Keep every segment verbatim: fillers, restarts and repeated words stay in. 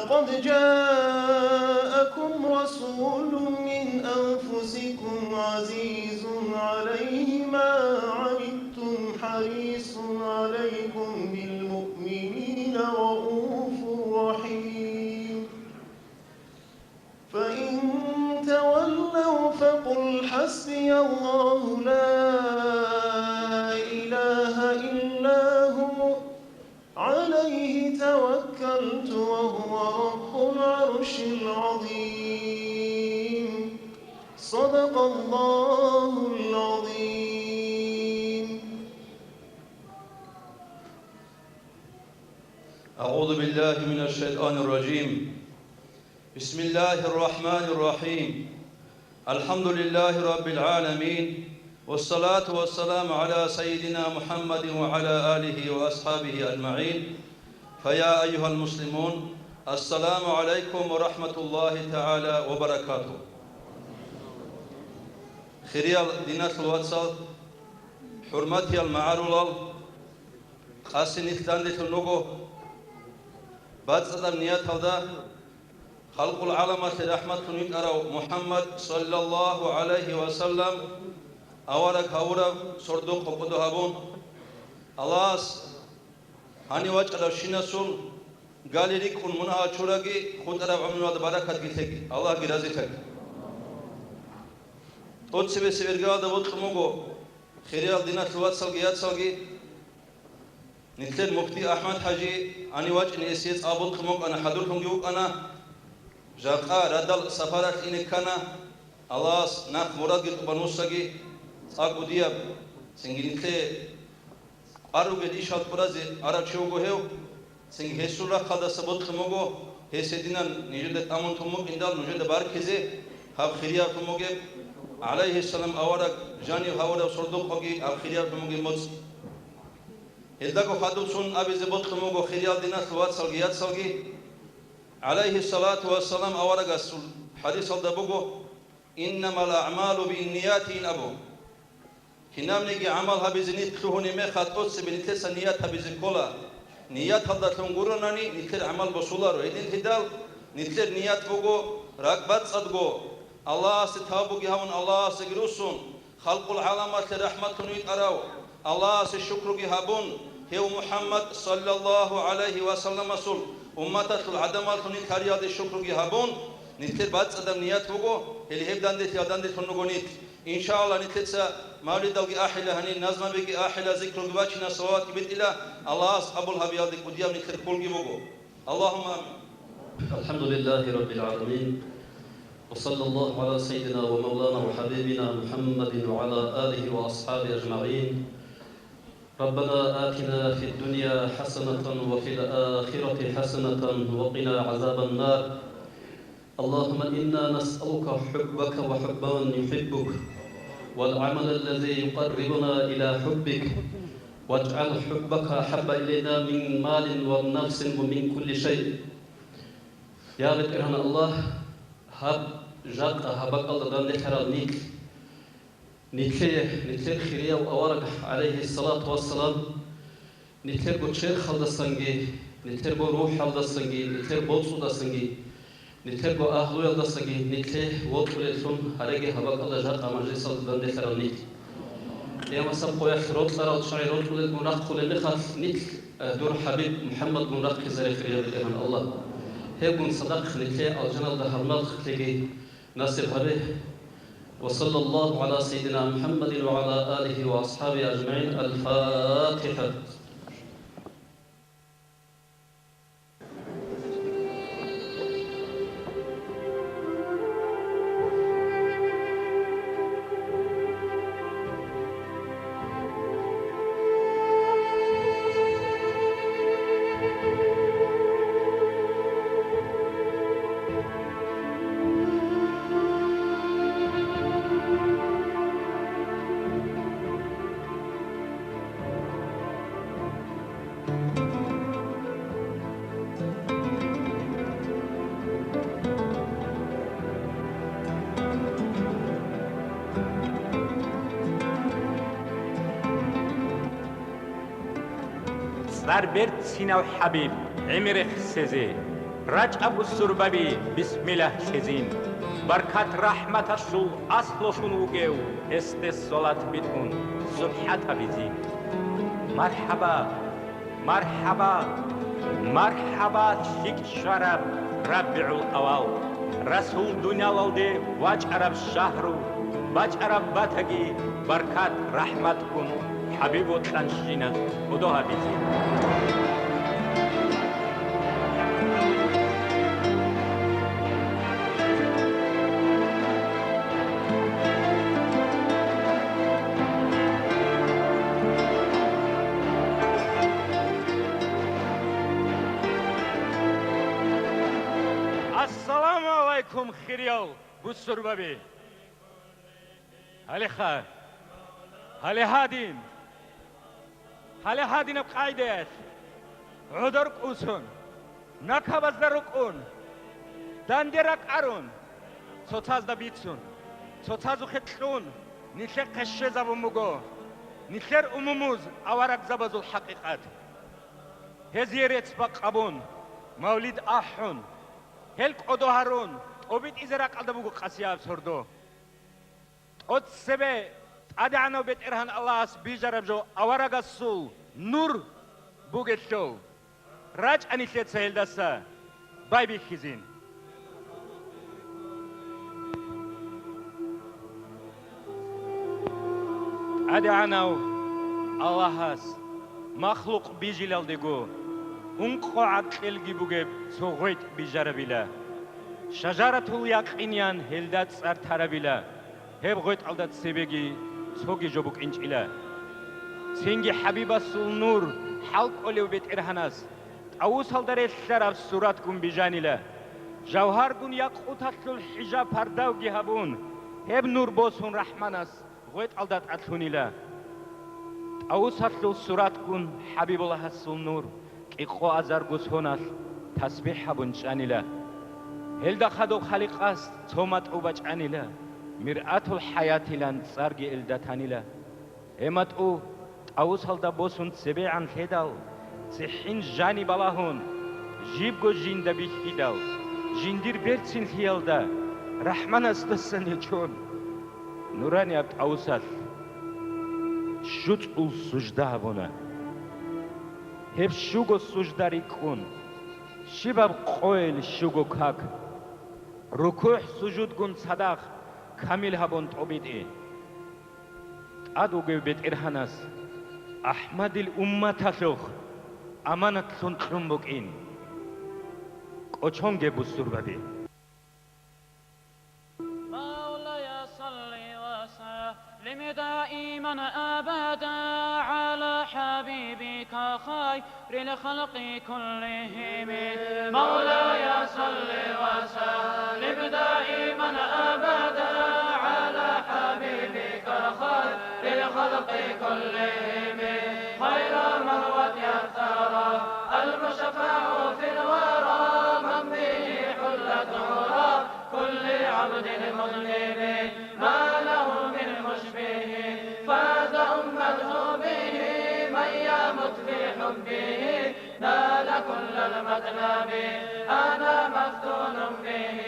لقد جاءكم رسول من أنفسكم عزيز عليه ما عنتم حريص عليكم بالمؤمنين رءوف رحيم. فإن تولوا فقل حسبي الله لا إله إلا هو عليه توكلت وهو رب العرش العظيم. صدق الله العظيم. أعوذ بالله من الشيطان الرجيم. بسم الله الرحمن الرحيم. الحمد لله رب العالمين. والصلاة والسلام على سيدنا محمد وعلى آله وأصحابه أجمعين. فيا أيها المسلمون، السلام عليكم ورحمة الله تعالى وبركاته. Хириял диналъул вацал, хӀурматиял магӀарулал, къаси нилъ данделъун руго. БацӀцӀадаб нияталда халкъул гӀаламалъе рахӀматлъун витӀарав МухӀаммад, саллаллагьу гӀалайгьи ва саллам, авараг гьавураб сордо-къокъодо гьабун, Аллагьас гьанив вачӀаравщинасул гали рикӀкӀун мунагьал чураги, хутӀараб гӀумруялда баракатги лъеги, Аллагьги разилъаги. ТӀоцебесеб иргаялда бокьун буго, хириял диналъул вацалги яцалги, нилъер муфти АхӀмад-хӀажи гьанив вачӀине эсие цӀакъ бокьун букӀана, хӀадурлъунги вукӀана, жакъа радал сапаралъ ине ккана, Аллагьас нахъ мурадги тӀубан вуссаги, цӀакъго дияб, цинги нилъее кӀвар ругел ишал кьуразе арав чи вуго гьев, цинги гьесул рахъалдаса бокьун буго, гьес гьединан нижеда тӀамун тун букӀиндал нужеда баркизе, гьаб хирияблъун бугеб, гӀалайгьиссалам авараг жанив гьавураб сордо-къокъоги гьаб хирияблъун бугеб моцӀ. Гьелдаго хадубцун абизе бокьун буго, хириял диналъул вацалги яцалги, гӀалайгьиссалату вассалам аварагасул хӀадисалда буго: «Иннамал аъмалу бинниятин», – абун. Кинабниги гӀамал гьабизе нилъ лъугьунеб мехалъ тӀоцебе нилъеца ният гьабизе ккола. Нияталдалъун гуронани, нилъер гӀамал босуларо. Гьединлъидал нилъер ният буго ракӀбацӀцӀадго, Аллагьасе тавбуги гьабун, Аллагьасеги руссун, халкъул гӀаламалъе рахӀматлъун витӀарав, Аллагьасе шукруги гьабун, гьев МухӀаммад, саллаллагьу гӀалайгьи ва салламасул умматалъул гӀадамаллъун нилъ гьариялде шукруги гьабун, нилъер бацӀцӀадаб ният буго, гьеле гьеб данделъиялда данделъун руго нилъ. Иншааллагь, нилъеца мавлидалги ахӀила, гьанир назмабиги ахӀила, зикруги бачина, салаватги битӀила, Аллагьас къабул гьабиялде кӀудияб нилъер кколги буго. Аллагьумма амин. الحمد لله رب العالمين. وصلى الله على سيدنا ومولانا وحبيبنا محمد وعلى آله وأصحابه أجمعين. ربنا آتنا في الدنيا حسنة وفي الآخرة حسنة وقنا عذاب النار. اللهم إنا نسألك حبك وحب من يحبك والعمل الذي يقربنا إلى حبك واجعل حبك أحب إلينا من مال ونفس ومن كل شيء. Я БетӀергьан Аллагь, гьаб жакъа гьаб бакӀалда данделъарал нилъ, нилъее, нилъер хирияв авараг, гӀалайгьиссалату вассалам, нилъерго черхалдасанги, нилъерго рухӀалдасанги, нилъер боцӀудасанги, нилъерго агьлуялдасаги нилъее вокьулеллъун гьареги гьаб бакӀалда жакъа мажлисалда данделъарал нилъ. Къиямасеб къоялъ рокьарал чагӀи рокьулелгун рахъулеб мехалъ нилъ, э, дур ХӀабиб МухӀаммадгун рахъизаре, хирияв БетӀергьан Аллагь. Гьебгун цадахъ нилъее алжаналда гьалмагълъиги насиб гьабе. وصلى الله على سيدنا محمد وعلى آله وأصحابه أجمعين. الفاتحة. ЦӀар берцинав ХӀабиб, гӀемер рехсезе. РачӀа, бусурбаби, бисмиллагь лъезин. Баркат-рахӀматалъул аслулъун вугев гьесде салат битӀун, субхӀат гьабизин. МархӀаба, мархӀаба, мархӀаба, лъикӀ щвараб РабигӀул-авал, Расул дуниялалде вачӀараб шагьру, бачӀараб батаги баркат-рахӀмат ккун, ХӀабиб вокьанщинас кӀодо гьабизе. Ассаламу гӀалайкум, хириял бусурбаби! Гьалеха, гьале гьадин, гьале гьадинаб къагӀидаялъ гӀодор кӀусун, накабазда рукӀун, данде ракӀарун, цоцазда бицун, цоцазухъе кьун, нилъехъе щвезабун буго нилъер умумуз аварагзабазул хӀакъикъат. Гьезие рецц-бакъ гьабун, мавлид ахӀун, гьел кӀодо гьарун, тӀобитӀизе ракӀалда буго къасияб сордо. ТӀоцебе ТӀадегӀанав БетӀергьан Аллагьас бижараб жо аварагасул нур бугелъул, рачӀа нилъеца гьелдаса байбихьизин. ТӀадегӀанав Аллагьас махлукъ бижилалдего ункъо гӀакъилги бугеб цо гъветӀ бижарабила. Шажаратул якъиниян гьелда цӀар тарабила. Гьеб гъветӀалда цебеги цоги жо букӀинчӀила. Цинги ХӀабибасул нур хӀалкӀолев БетӀергьанас тӀавусалда релълъараб суратгун бижанила. Жавгьаргун якъуталъул хӀижаб пардавги гьабун, гьеб нур босун РахӀманас гъветӀалда тӀалъунила. ТӀавусалъул суратгун ХӀабибуллагьасул нур кӀикъоазарго соналъ тасбихӀ гьабун чӀанила. Гьелда хадуб Халикъас цо матӀу бачӀанила, миръатул хӀаятилан цӀарги гьелда танила. Гьеб матӀу тӀавусалда босун цебегӀан лъедал, цихӀин жаниб балагьун, жибго жинда бихьидал, жиндир берцинлъиялда РахӀманасдасан гьечӀон, нуранияб тӀавусалъ щуцӀул сужда гьабуна. Гьеб щуго сужда рикӀкӀун, щибаб къойил щуго как, рукугӀ-сужудгун цадахъ камил гьабун тӀобитӀи. ТӀад вугев БетӀергьанас АхӀмадил умматалъухъ аманатлъун кьун букӀин. КӀочонге, бусурбаби! مولاي صل وسلم دائما أبدا على حبيبك خير الخلق كلهم. مولاي صل وسلم دائما أبدا على حبيبك خير الخلق كلهم. خير مروة يا الثرى المشفع في الورى من به حلت عرى كل عبد مذنب ما له من مشبه. فاز أمته به من يمت في حبه نال كل المطلب. أنا مفتون به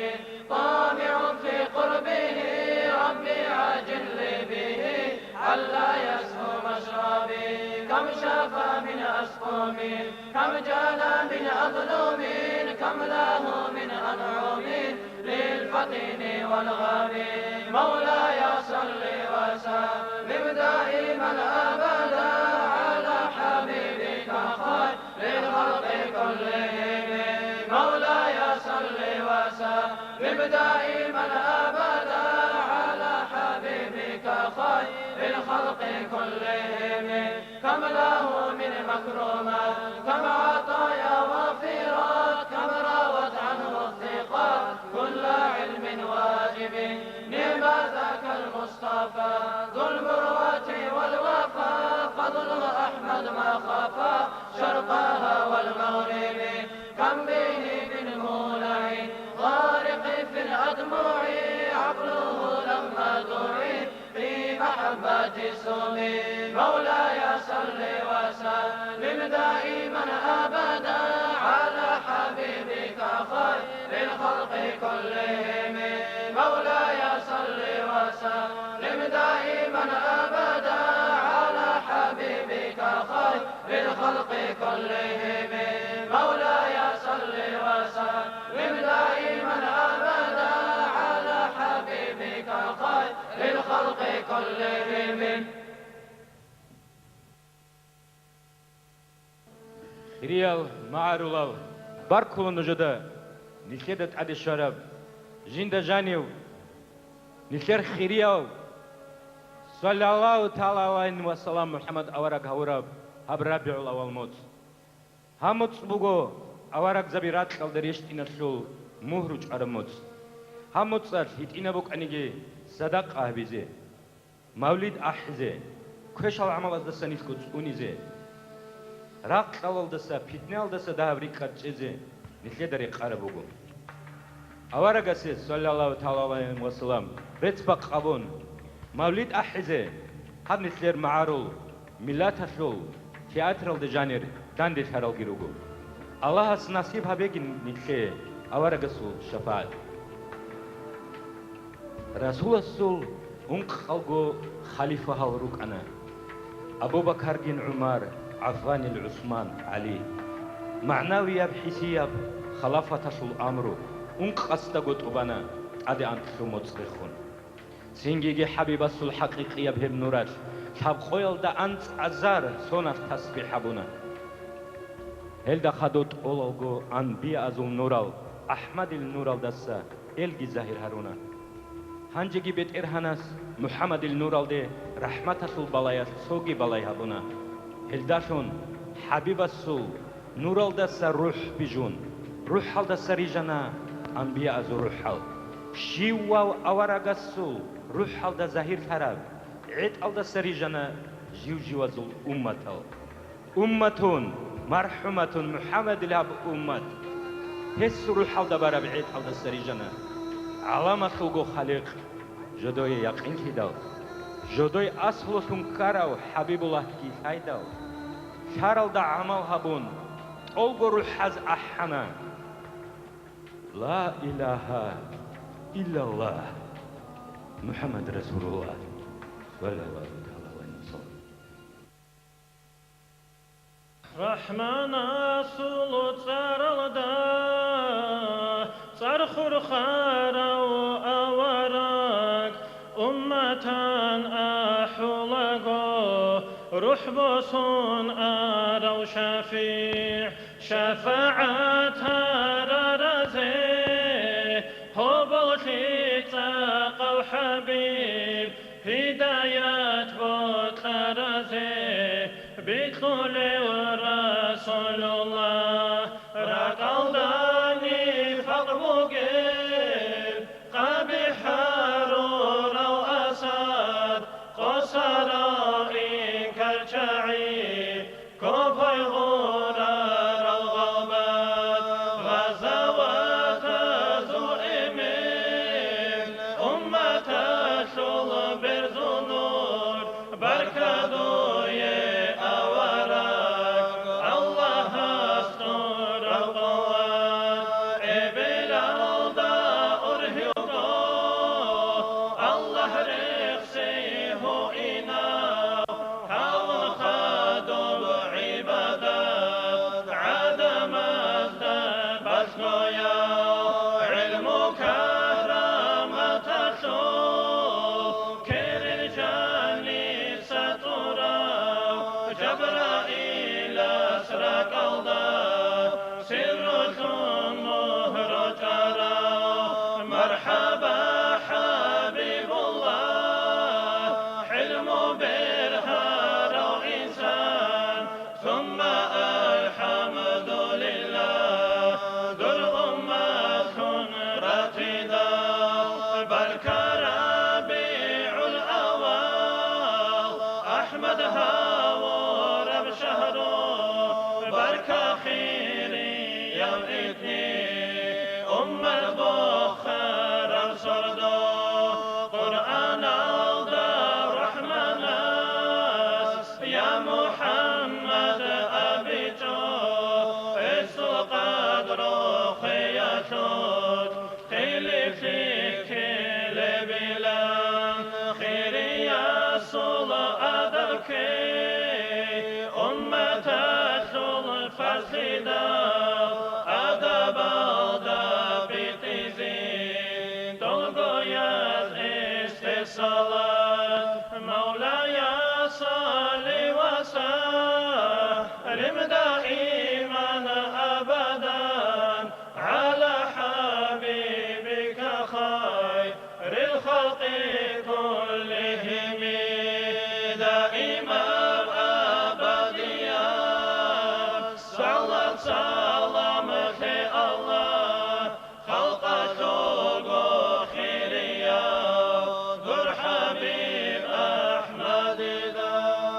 طامع في قربه ربي عاجل لي به ألا يسهو مشربي. كم شافى من أسقم كم جانا من أظلم كم له من أنعم للفطين والغم. مولاي صل وسلم دائما أبدا على حبيبك خير الخلق كلهم. مولاي صل وسلم دائما أبدا على حبيبك خير الخلق كلهم. كم له من مكرمات، كم عطايا وافرات، كم روت عنه الثقات كل علم واجب. نعم ذاك المصطفى ذو المروة والوفا، فضل أحمد ما خفى شرقها والمغرب. كم به من مولع غارق في الأدمع، عقله لما دعي في محبة سمي. مولاي صل وسلم دائما أبدا على حبيبك في الخلق كلهم. مولاي صل وسلم دائما أبدا على حبيبك خير الخلق كلهم. Хириял магӀарулал, баркула нужеда нилъеда тӀаде щвараб, жинда жанив, нилъер хирияв, саллаллагьу тагӀала гӀалайгьи ва саллам, МухӀаммад авараг гьавураб гьаб РабигӀул авал моцӀ. Гьаб моцӀ буго аварагзаби ракьалда рещтӀиналъул мугьру чӀвараб моцӀ. Гьаб моцӀалъ гьитӀинаб букӀаниги садакъа гьабизе, мавлид ахӀизе, квешал гӀамалаздаса нилъго цӀунизе, ракьалалдаса, питнаялдаса дагьаб рикӀкӀад чӀезе нилъеда рекъараб буго. Аварагасе, саллаллагьу тагӀала гӀалайгьи ва саллам, рецц-бакъ гьабун, мавлид ахӀизе, гьаб нилъер магӀарул, миллаталъул театралда жанир данделъаралги руго. Аллагьас насиб гьабегин нилъее аварагасул шапагӀат. Расуласул ункъалго халифа гьал рукӀана: Абу Бакаргин ГӀумар, ГӀаффанил ГӀусман, ГӀали. МагӀнавияб, хӀисияб халафаталъул амру ункъасдаго тӀубана, тӀаде анкьлъун моцӀ рехун. Цингиги ХӀабибасул хӀакъикъияб гьеб нуралъ лъабкъоялда анцӀазар соналъ тасбихӀ гьабуна. Гьелда хадув тӀолалго анбияазул нурал, АхӀмадил нуралдаса элги загьир гьаруна. Гьанжеги БетӀергьанас МухӀаммадил нуралде рахӀматалъул балаялъ цоги балай гьабуна. Гьелдалъун ХӀабибасул нуралдаса рухӀ бижун, рухӀалдаса рижана анбияазул рухӀал. Щивав аварагасул рухӀалда загьирлъараб гӀетӀалдаса рижана жив-живазул умматал. Умматун мархӀуматун МухӀаммадил гьаб уммат. Гьес рухӀалда бараб гӀетӀалдаса рижана. ГӀаламалъулго Халикъ жодое якъинлъидал, жодой аслулъун ккарав ХӀабибуллагьги лъайдал, лъаралда гӀамал гьабун, тӀолго рухӀаз ахӀана: «Ла илагьа иллаллагь, МухӀаммад расулуллагь», саллаллагьу тагӀала гӀалайгьи ва саллам. РахӀманасул цӀаралда цӀар хурхарав авараг, умматан ахӀулаго рухӀ босун арав шафигӀ, шафагӀат гьараразе, гьоболлъи цӀакъав ХӀабиб, гьидаят бокьаразе бикьулев Расулуллагь. Ракьалда нифакъ бугел, къабихӀ гьарурав Асад, къосарал инкарчагӀи, копай гъурарал гъалбат, гъазаватазул эмен, умматалъул берзул нур, баркат дуе авараг, Аллагьас гьураб къуват, эбелалда ургьивго, Аллагь рехсей гьуинав, гьавун хадуб гӀибадат, гӀадамазда балъгояв, гӀилму караматалъул кирил жаниса тӀурав, Жабраилас ракьалда сиррулъун мугьру чӀарав, мархӀаба, ХӀабибуллагь, гӀилму бергьарав инсан, сумма алхӀамдулиллагь, дур умматлъун ратидал, барка РабигӀул авал, АхӀмад гьавураб шагьру, барка хирияб итни, уммат бухараб сордо. Къуръаналда РахӀманас, я МухӀаммад, абичӀо, гьесул къадру хвеялъулъ, хилиплъи ккелебилан, хириясул адаб ккей, умматалъ Хидав адабалда битӀизин, долгояз эсте салат. Мавлая, салли ва саллим даиман абадан гӀала хӀабибика хайр рил халкъи куллигьими. Даимаб абадияб салат салам лъе Аллагь, халкъалъулго хирияв дур ХӀабиб АхӀмадида.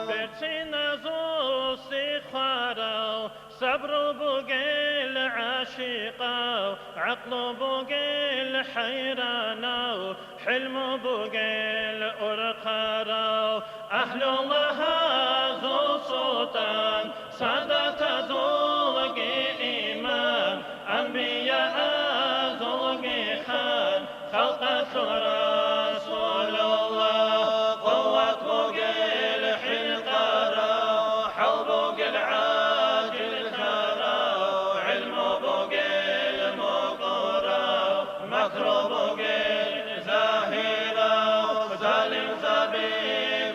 Берциназул сихварав, сабру бугел гӀашикъав, гӀакълу бугел хӀайранав, хӀилму бугел урхъарав, агьлулагьазул султӀан, садатазулги имам, анбияазулги хан, халкъалъул Расулуллагь. Къуват бугел хӀинкъарав, хӀал бугел гӀажил лъарав, гӀилму бугел мукӀурав, макру бугел загьирав, залимзаби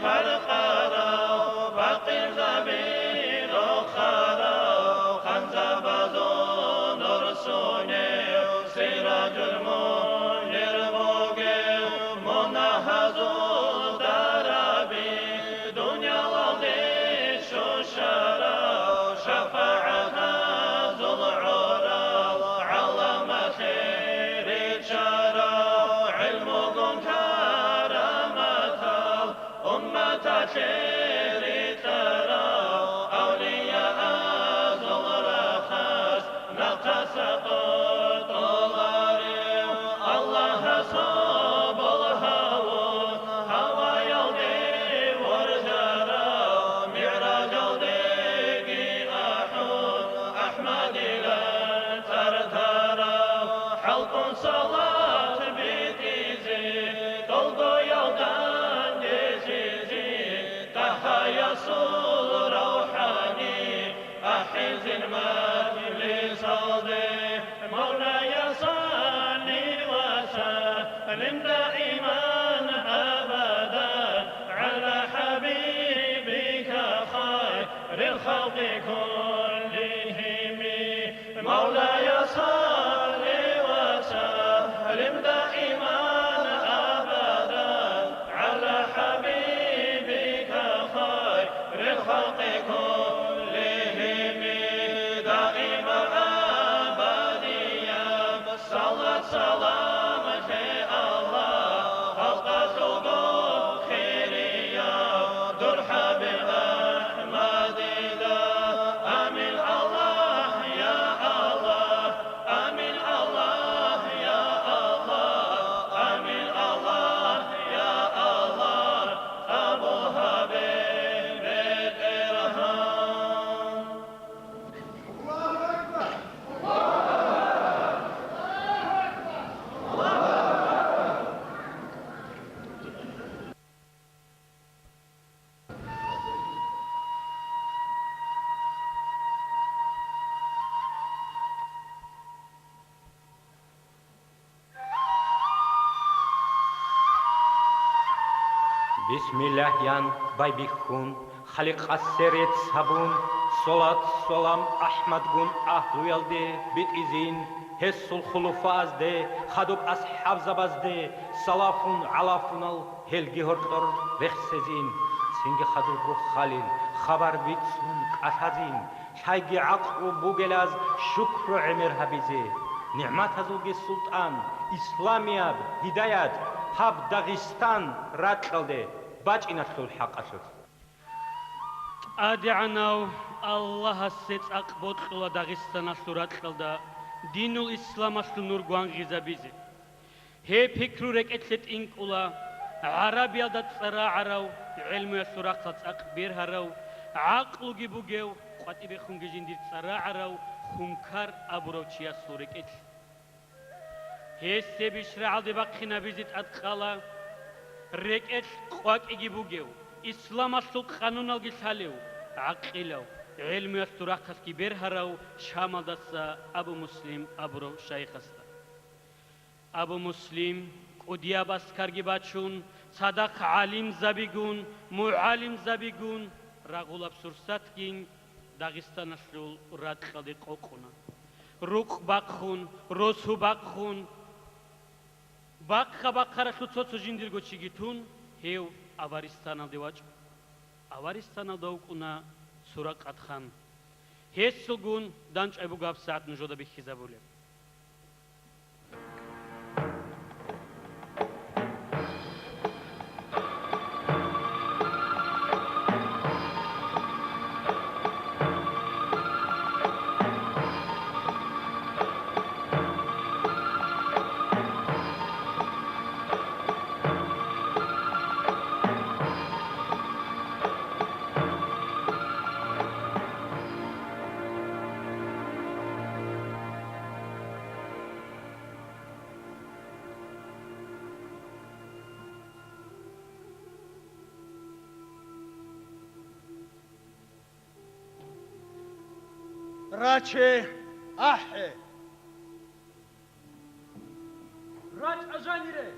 баркъарав, бакъинзаби рохарав, ханзабазул нур сунев, Сиражул мунир бугев, мунагьазул дараби, дуниялалде щущарав, шапагӀатазул гӀурал, гӀаламалъе риччарав, гӀилмугун караматал, умматалъе рикьарав, авлияазул рахас нахъаса къотӀоларев, Аллагьас къабул гьавун гьаваялде варжарав, МигӀражалдеги ахӀун, АхӀмадилан цӀар тарав, хӀалкӀун салат битӀизе, долгоялдан дехизе, ТӀахаясул равхӀани ахӀизин мажлисалде. Мавлая, салли ва саллим даиман абадан гӀала хӀабибика хайрил халкъи куллигьими. Мавлая, салли ва саллим даиман абадан гӀала хӀабибика хайрил халкъи куллигьими. Даиман абадияб салат салам лъе Аллагь, халкъалъулго хирияв дур ХӀабиб АхӀмадида. Амин, Аллагь, я Аллагь, амин, Аллагь, я Аллагь, амин, Аллагь, я Аллагь, къабул гьабе, БетӀергьан. Бисмиллагь ян байбихьун, Халикъасе рецц гьабун, салат-салам АхӀмадгун агьлуялде битӀизин, гьесул хулуфаазде, хадуб асхӀабзабазде, салафун-гӀалафунал гьелги гьоркьор рехсезин, цинги хадуб руххалил хабар бицун кӀалъазин, лъайги гӀакълу бугелаз шукру гӀемер гьабизе, нигӀматазулги султӀан, исламияб гьидаят гьаб Дагъистан ракьалде бачӀиналъул хӀакъалъулъ. ТӀадегӀанав Аллагьасе цӀакъ бокьула Дагъистаналъул ракьалда динул исламалъул нур гвангъизабизе. Гьеб пикру рекӀелъе тӀинкӀула гӀарабиялда цӀар рагӀарав, гӀелмуялъул рахъал цӀакъ бергьарав, гӀакълуги бугев, къватӀибехунги жиндир цӀар рагӀарав, хункар абурав чиясул рекӀелъ. Гьесде бищ рагӀалде бахъинабизе тӀадкъала рекӀелъ къвакӀиги бугев, исламалъул къануналги лъалев, гӀакъилав, гӀелмуялъул рахъалъги бергьарав Шамалдаса Абу Муслим абурав шайихасда. Абу Муслим, кӀудияб аскарги бачун, цадахъ гӀалимзабигун, мугӀалимзабигун, рагъулаб сурсатгин Дагъистаналъул ракьалде къокъуна. Рукъ бахъун, росу бахъун, бахъа-бахъаралъур цо-цо жиндирго чиги тун, гьев Аваристаналде вачӀун. Аваристаналда вукӀуна Суракъат хан. Гьесулгун дандчӀвай буго гьабсагӀат нужеда бихьизабулеб. Раче, ахӀе! РачӀа жанире!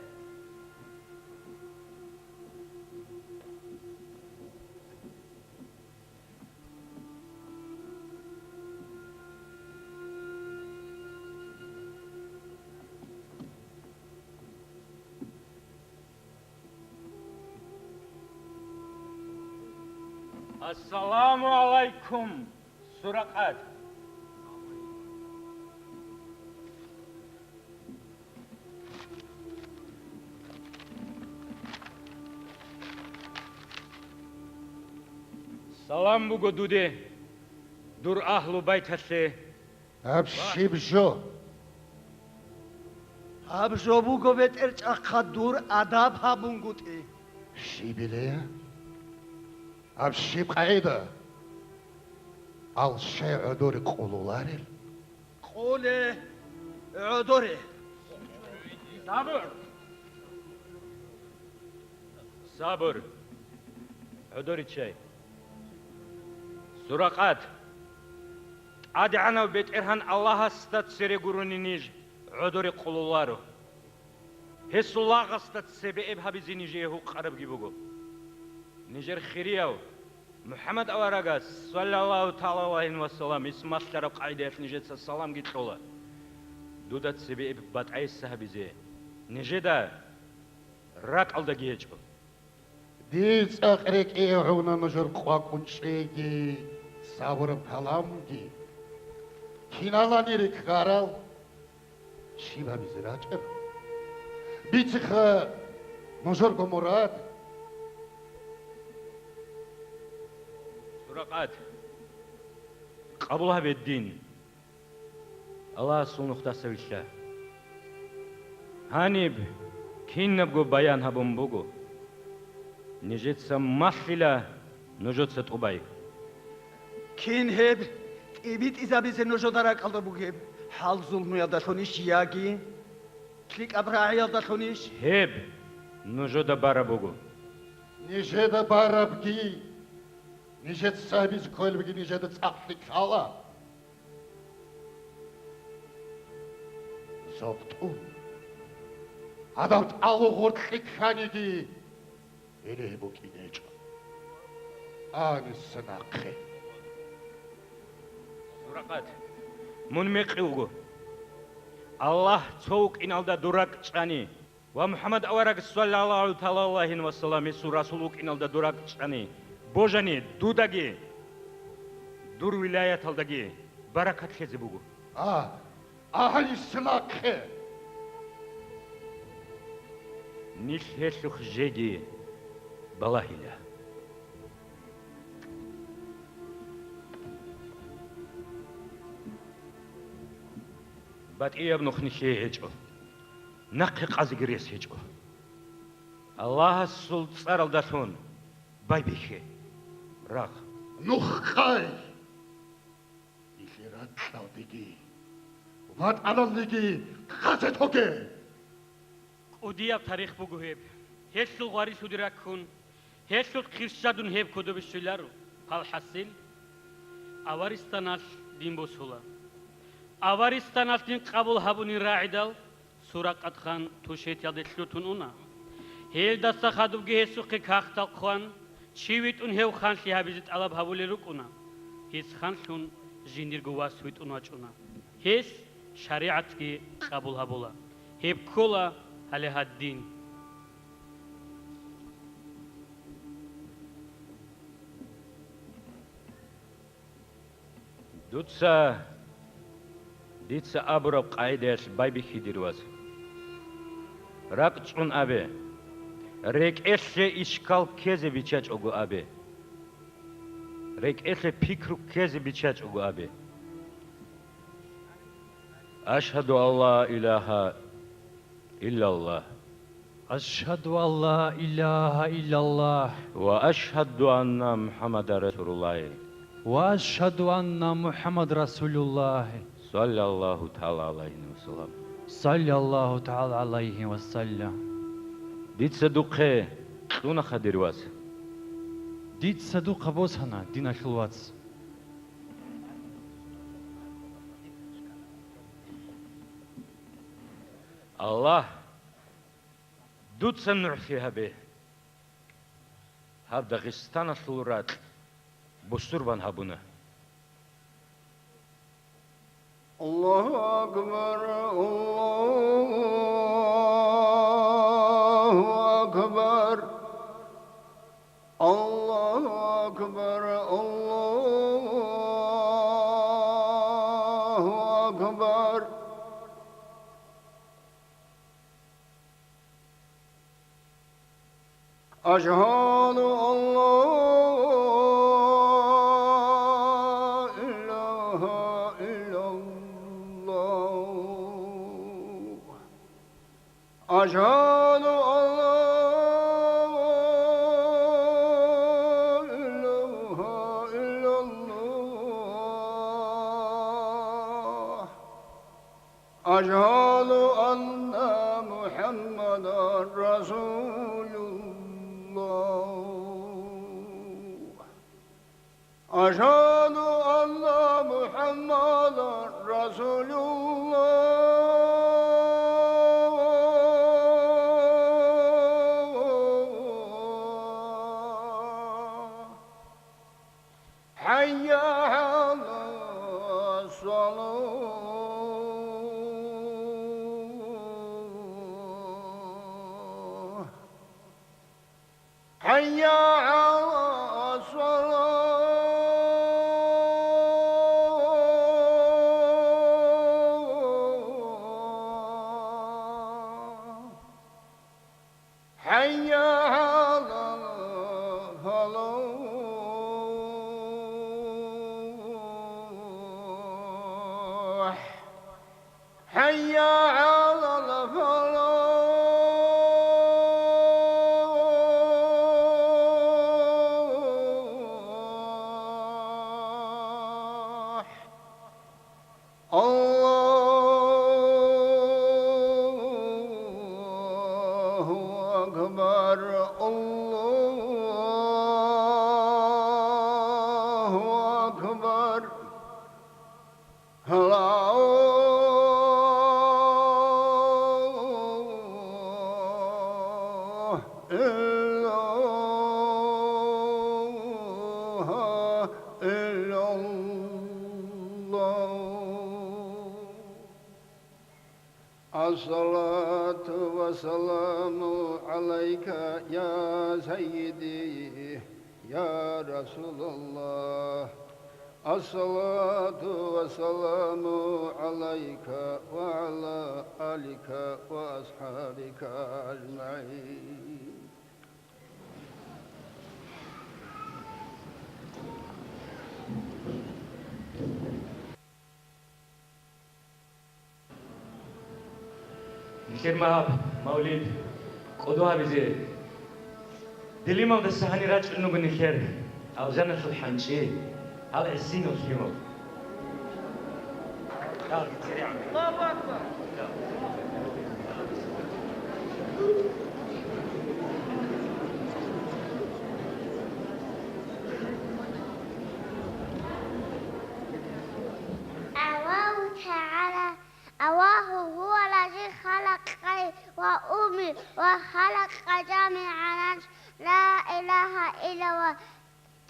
Ассаламу гӀалайкум, Суракъат! Салам буго дуде, дур агьлу байталъе. Гьаб щиб жо? Гьаб жо буго, бетӀерчӀахъад, дур адаб гьабунгутӀи. Щибилая? Гьаб щиб къагӀида? Ал щай гӀодоре къулуларел? Къуле гӀодоре. Сабур! Сабур! ГӀодориччай! Суракъат! ТӀадегӀанав БетӀергьан Аллагьасда цере гурони ниж гӀодоре къулуларо. Гьесул лагъасда цебе эб гьабизе нижее гьукъарабги буго. Нижер хирияв МухӀаммад аварагас, саллаллагьу тагӀала гӀалайгьи ва саллам, исмалъараб къагӀидаялъ нижеца саламги кьола. Дуда цебе эб батӀайса гьабизе нижеда ракӀалдаги гьечӀо. Дир цӀакъ рекӀее гӀуна нужер къвакӀун чӀеги, сабураб каламги. Киналани рикӀкӀарал? Щиб гьабизе рачӀеб? Бициха нужерго мурад. Суракъат, къабул гьабе дин. Аллагьасул нухдаса вилълъа. Гьаниб кинабго баян гьабун буго. Нижеца малъила нужеца тӀубай. Кин гьеб тӀибитӀизабизе нужеда ракӀалда бугеб? ХӀал-зулмуялдалъунищ яги лъикӀаб рагӀиялдалъунищ? Гьеб нужеда бараб буго. Нижеда барабги, нижеца гьабизе кколебги нижеда цӀакъ лъикӀ лъала. ЗобтӀун, гьадаб тӀалугъур кьиканиги, гьеле гьеб букӀин гьечӀо. Аниса нахъе. Суракъат, мун мекъи вуго. Аллагь цо вукӀиналда дур ракӀ чӀани ва МухӀаммад авараг, саллаллагьу тагӀала гӀалайгьи ва саллам, гьесул расул вукӀиналда дур ракӀ чӀани, божани, дудаги, дур вилаяталдаги баракат лъезе буго. А, Агьлиса нахъе! Нилъ гьелъухъ жеги балагьила. БатӀияб нух нилъее гьечӀо, нахъе къазеги рес гьечӀо. Аллагьасул цӀаралдалъун байбихье, рагъ. Нух къай! Нилъер ракьалдеги, ватӀаналдеги къазе тоге! КӀудияб тарих буго гьеб. Гьелъул гъварилъуде раккун, гьелъул хъирщадун гьеб кодобе щвеларо. Палхасил, Аваристаналъ дин босула. Аваристаналъ дин къабул гьабунин рагӀидал, цо ракъатхан Тушетиялде лъутун уна. Гьелдаса хадубги гьесухъе кагътал хъван, чи витӀун гьев ханлъи гьабизе тӀалаб гьабулел рукӀуна. Гьес ханлъун жиндирго вас витӀун вачӀуна. Гьес шаригӀатги къабул гьабула. Гьеб ккола гьале гьадин. Дуца дица абураб къагӀидаялъ байбихье, дир ваз. РакӀ чӀун абе. РекӀелъе ишкал ккезе биччачӀого абе. РекӀелъе пикру ккезе биччачӀого абе. Ашгьаду ан ла илагьа иллаллагь. Ашгьаду ан ла илагьа иллаллагь. Ва ашгьаду анна МухӀаммадан расулуллагь. Ва ашгьаду анна МухӀаммадан расулуллагь. Саллаллагьу тагӀала гӀалайгьи ва саллам. Саллаллагьу тагӀала гӀалайгьи ва саллам. Дица духъе кьунаха, дир ваз. Дица духъа босана, диналъул вац. Аллагь, дуца нугӀлъи гьабе. Гьаб Дагъистаналъул ракь бусурбан гьабуна. Аллагьу акбар, Аллагьу акбар, Аллагьу акбар, Аллагьу акбар. أشهد أن لا إله إلا الله. أشهد أن لا إله إلا الله. أشهد أن محمدا رسول الله. أشهد أن محمدا رسول الله. حي على الصلاة. حي على الصلاة. حي على الفلاح. حي على الفلاح. الله أكبر، الله أكبر. لا إله إلا الله. الصلاة والسلام عليك يا سيدي يا رسول الله. الصلاة والسلام عليك وعلى آلك وأصحابك أجمعين. Нилъер магьаб, мавлид, кӀодо гьабизе. Дилималдаса гьанир рачӀун руго нилъер алжаналъул хӀанчӀи, гьал гӀисинал лъимал. къай ва уми ва халакъ къажами гӀаранч, ла илагьа иллаллагь,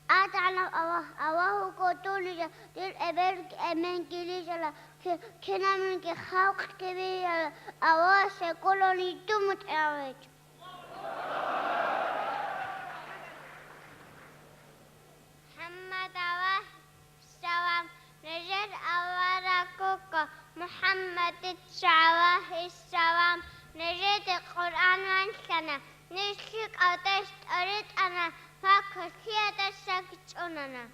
ТӀадегӀанав Аллагь, Аллагь вуго дун нижер, дир эбелги эменги нижер, ки-, кинабниги халкъги нижер, Аллагьасе кколаан дун мутӀигӀав гьечӀо. МухӀаммад гӀалайгьиссалам, нижер авараг вуго, МухӀаммадица гӀалайгьиссалам, нижеде Къуръан ванлъана, ниж лъикӀав тӀехь тӀоритӀана ва квешлъиядасаги чӀунана.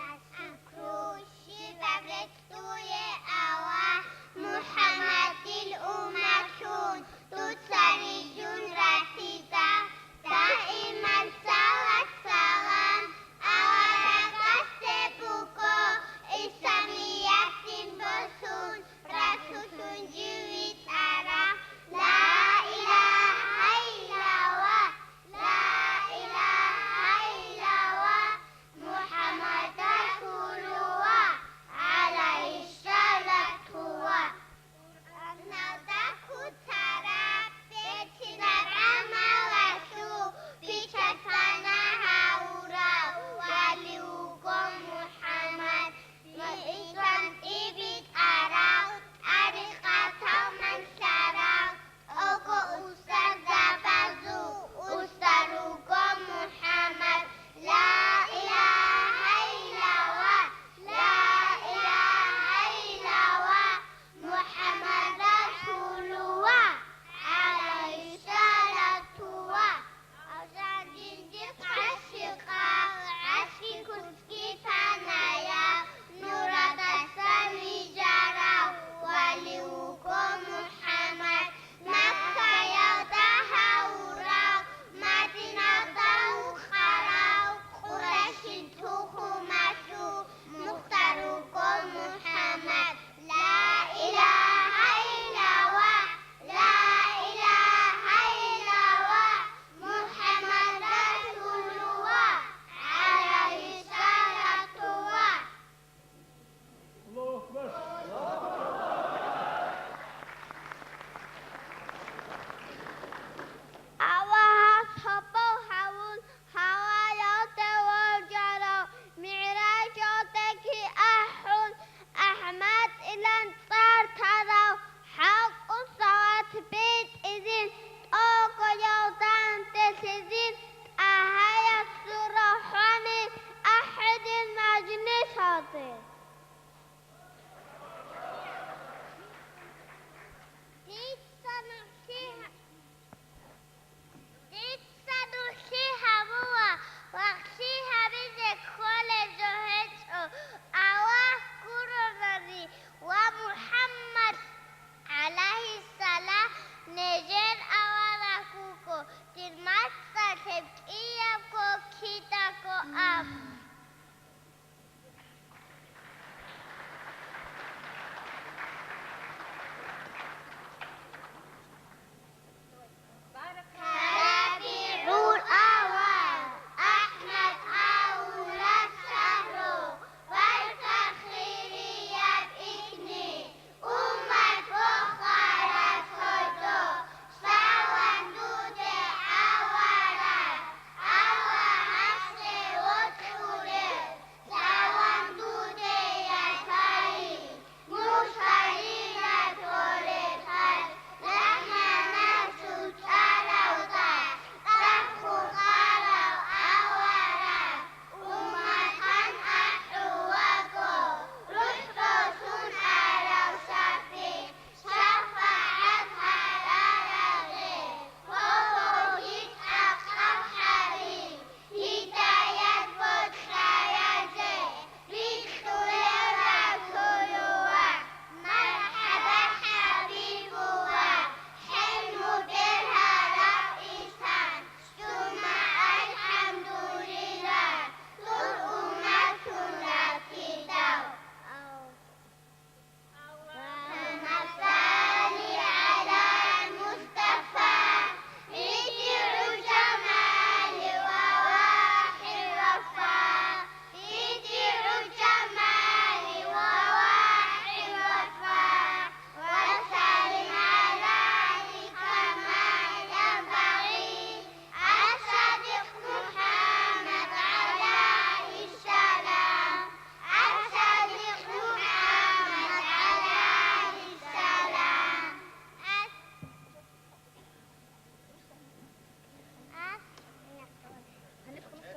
Алхамдулиллагь, шукру, щибаб рецц дуе, Аллагь, МухӀаммадил умматлъун дуца рижун ратида, даиман салат-салам аварагасде буго, исламият дин босун, Расуллъун жив витӀарав. Ла илагьа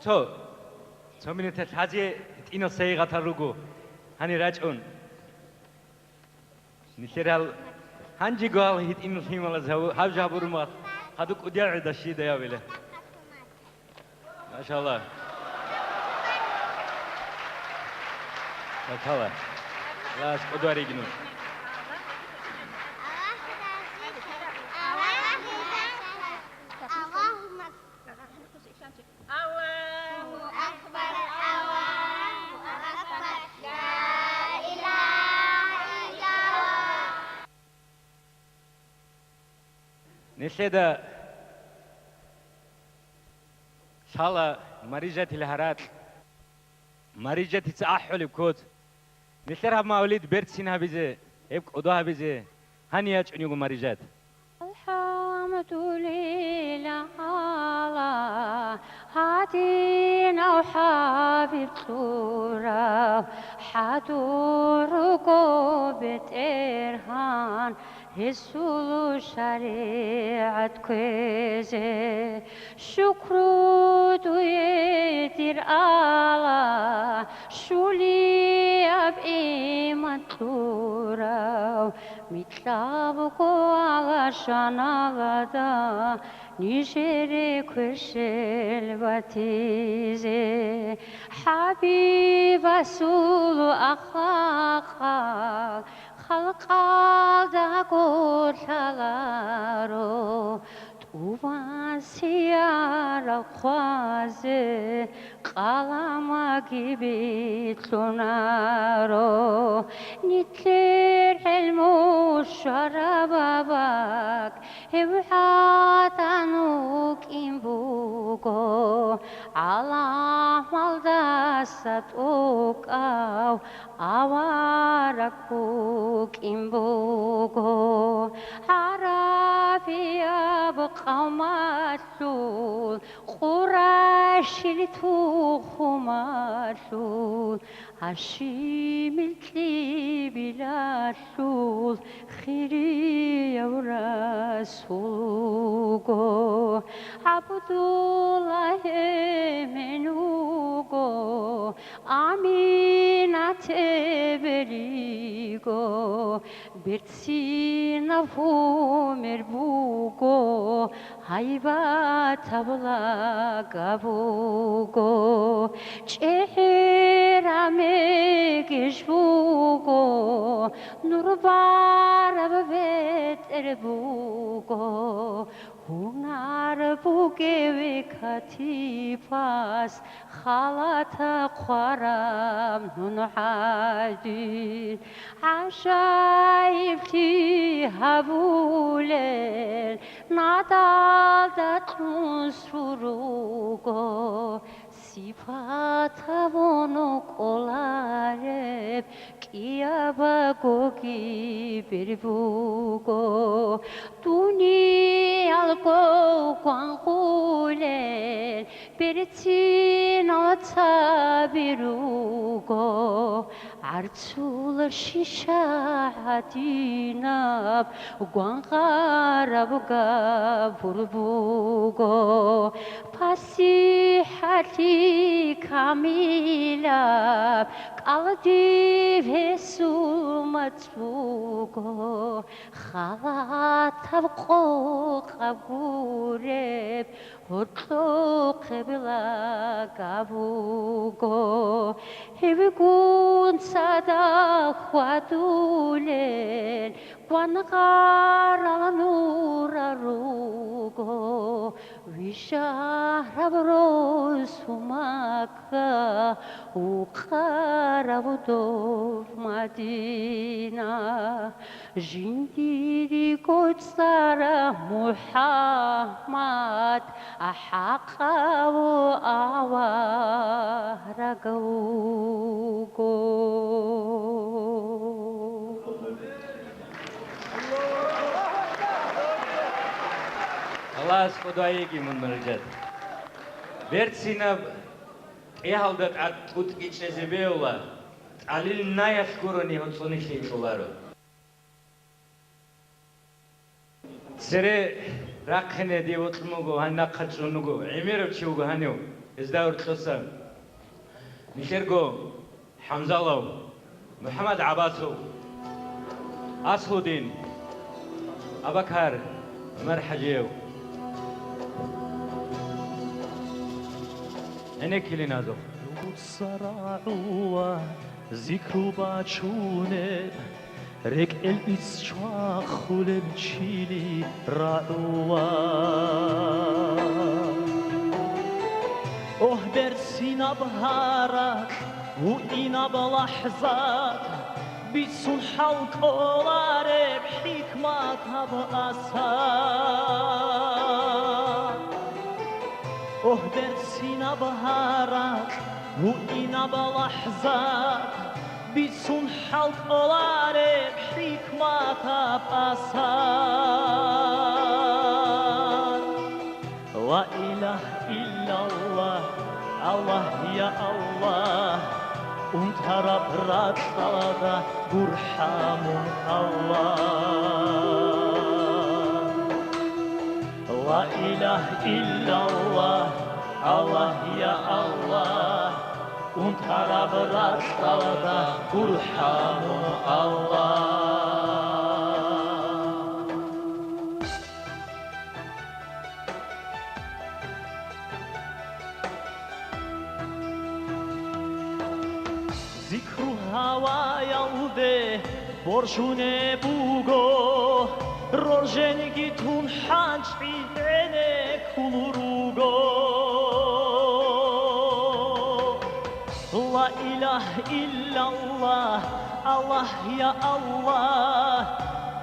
Цо, цо минуталъ гьазие гьитӀинал сайигъатал руго, гьанир рачӀун. Нилъер гьал, гьанжего гьал гьитӀинал лъималаз гьав-, гьав жо гьабурун ва хадуб кӀудиял гӀелда щида явила. Машалла. Машалла. Аллагьас кӀодо гьариги нуж. Аллагьу акбар, Аллагьу акбар, ла илагьа иллаллагь. Нилъеда лъала Марижатил гьаракь, Марижатица ахӀулеб код. Нилъер гьаб мавлид берцин гьабизе, гьеб кӀодо гьабизе гьанив ячӀун йиго Марижат. АлхӀамдулиллагь, Аллагь, гьадинав хӀабиб кьурав, хӀадур руго БетӀергьан, гьесул шаригӀат кквезе. Шукру дуе, дир Аллагь, щулияб иман кьурав, микьабго алашаналда нижере кверщел батизе. ХӀабибасул ахлакъал халкъалдаго лъаларо, тӀубан сиярал хъвазе къаламаги билълъунаро. Нилъер гӀелму щвараб бакӀ гьев гӀадан вукӀин буго, гӀаламалдаса тӀокӀав авараг букӀин буго. ГӀарабияб къавмалъул, Къурайшил тухумалъул, Гьашимил кьибилалъул хирияв расул вуго. ГӀабдуллагь эмен вуго, Аминат эбел йиго, берцинаб гьумер буго, гьайбатаб лага буго, чӀегӀераб мегеж буго, нур бараб бетӀер буго, гьунар бугев катифас халат хъвараб нун гӀадин. ГӀажаиблъи гьабулел надалда кьун сур руго, сипатабун кӀолареб кӀиябго кибер буго. Дуниялго гвангъулел берцинал цаби руго, гӀарцул шиша гӀадинаб гвангъараб габур буго. ПасихӀалъи камилаб кӀалдиб гьесул мацӀ буго, халатаб къокъаб гуреб гьоркьохъеб лага буго. Гьевгун цадахъ хьвадулел гвангъарал нурал руго, вижараб росу Макка, вукъараб дов Мадина. Жиндирго цӀар МухӀаммад хӀакъав авараг вуго. Аллагьас кӀодо гьайиги, мун Марижат. Берцинаб тӀегьалда тӀад тӀутӀги чӀезе бегьула, тӀалил наялъ гурони гьоцӀонилъи кьоларо. Цере рахъине дие вокьун вуго, гьаниб нахъа чӀун вуго, гӀемерав чи вуго гьанив. Гьезда гьоркьоса нилъерго ХӀамзалав, МухӀаммад ГӀаббасов, Аслудин, Абакар, ГӀумар ХӀажияв. ГӀенеккилин гьазухъ. Дуца рагӀула зикру бачунеб, рекӀел иццахъулеб чили рагӀула. Огь, берцинаб гьаракь, гьуинаб лахӀзат, бицун хӀал кӀолареб хӀикматаб асар. Огь, берцинаб гьаракь, гьуинаб лахӀзат, бицун хӀал кӀолареб хӀикматаб асар. Ла илагь иллаллагь, Аллагь, я Аллагь, унтараб ракьалда гурхӀа мун, Аллагь. Ла илагь иллаллагь, Аллагь, я Аллагь, унтараб ракьалда гурхӀа мун, Аллагь. Зикру гьаваялде боржунеб буго, роржениги тун хӀанчӀи гӀенеккун руго. Ла илагь иллаллагь, Аллагь, я Аллагь,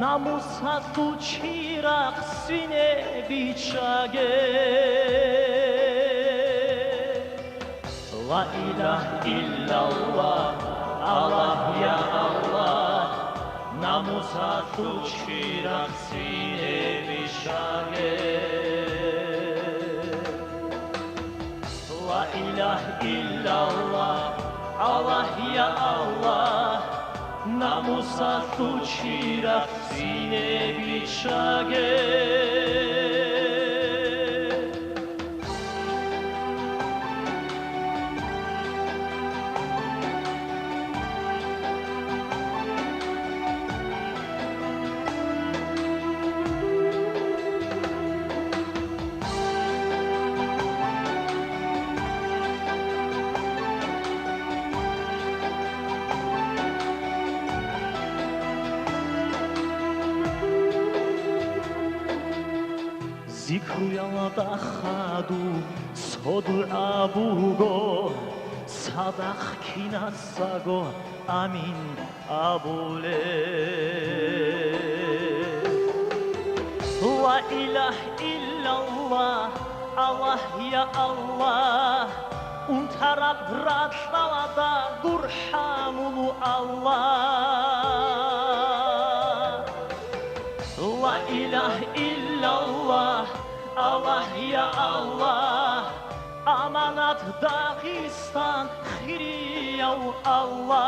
намусалъул чирахъ сине биччаге. Ла илагь иллаллагь, Аллагь, я Аллагь, намусалъул чирахъ сине биччаге. Ла илагь иллаллагь, Аллагь, я Аллагь, намусалъул чирахъ сине биччаге. Зикруялда хадуб цо дугӀа буго, цадахъ киназго амин абулеб. Ла илагь иллаллагь, Аллагь, я Аллагь, унтараб ракьалда гурхӀа мун, Аллагь. Ла илагь иллаллагь, Аллагь, я Аллагь, аманат Дагъистан хирияв Аллагь.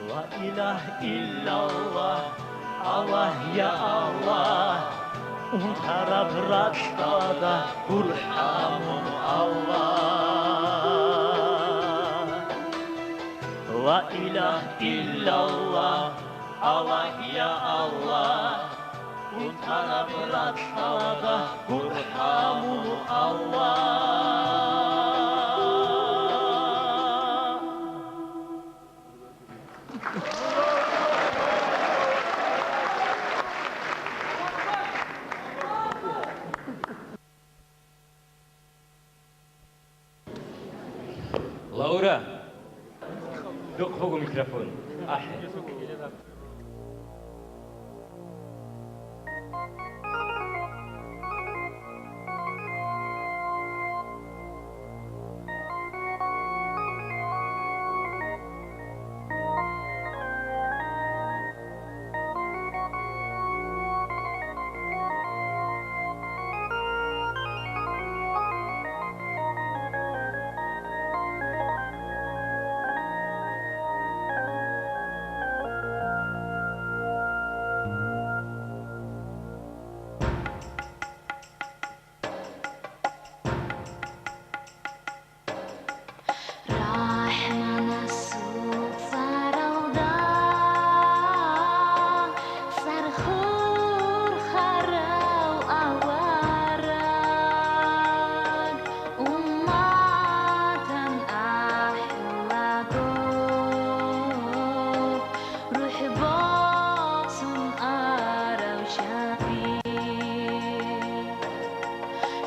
Ла илагь иллаллагь, Аллагь, я Аллагь, унтараб ракьалда гурхӀа мун, Аллагь. Ла илагь иллаллагь, Аллагь, я Аллагь, унтараб ракьалда гурхӀа мун, Аллагь. Лаура, духъ буго микрофон. АхӀе.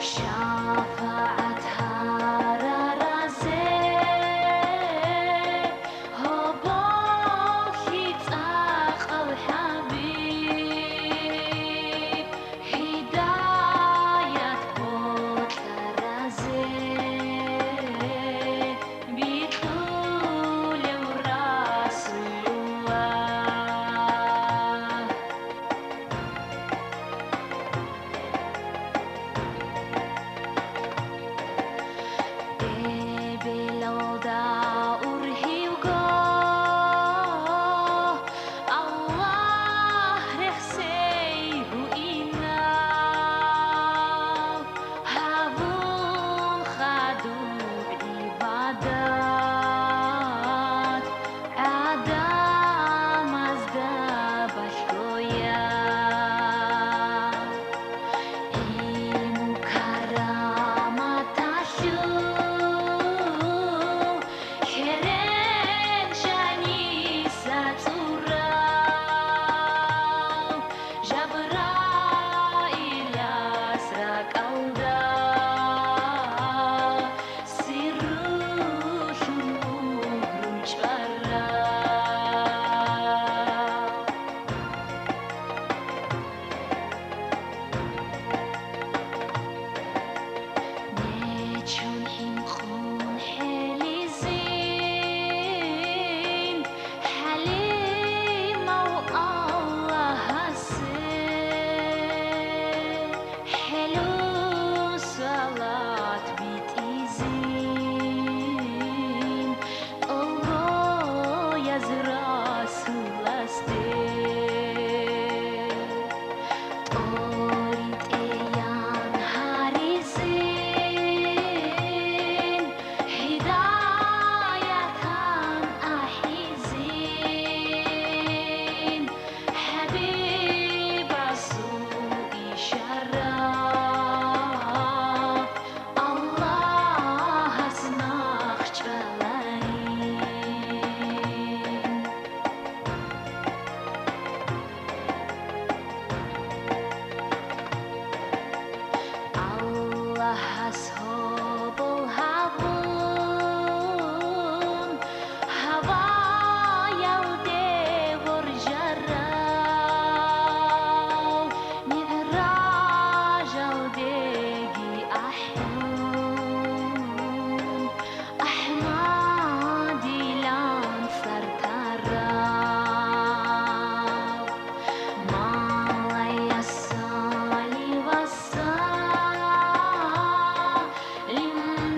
ШафагӀат гьараразе гьоболлъи цӀакъав ХӀабиб, гьидаят бокьаразе бикьулев Расулуллагь. Эбелалда ургьивго Аллагь рехсей гьуинав, гьавун хадуб гӀибадат гӀадамазда балъгоя. ГӀилму-караматалъул херен жаниса цӀурав, Жабраилас ракӀалда сиррулъун мугьру чӀварав. Нечун хӀинкъун хӀелизин, ХӀалимав Аллагьасе хӀелун салат битӀизин, тӀолгояз Расуласде. ТӀоритӀеян гьаризин, гьидаятан ахӀизин, ХӀабибасул ишарат Аллагьас нахчӀваларин. Аллагьас гьобол гьабун, гьаваялде воржарав, МигӀражалдеги ахӀун, АхӀмадилан сардара. Малая салли ва саллим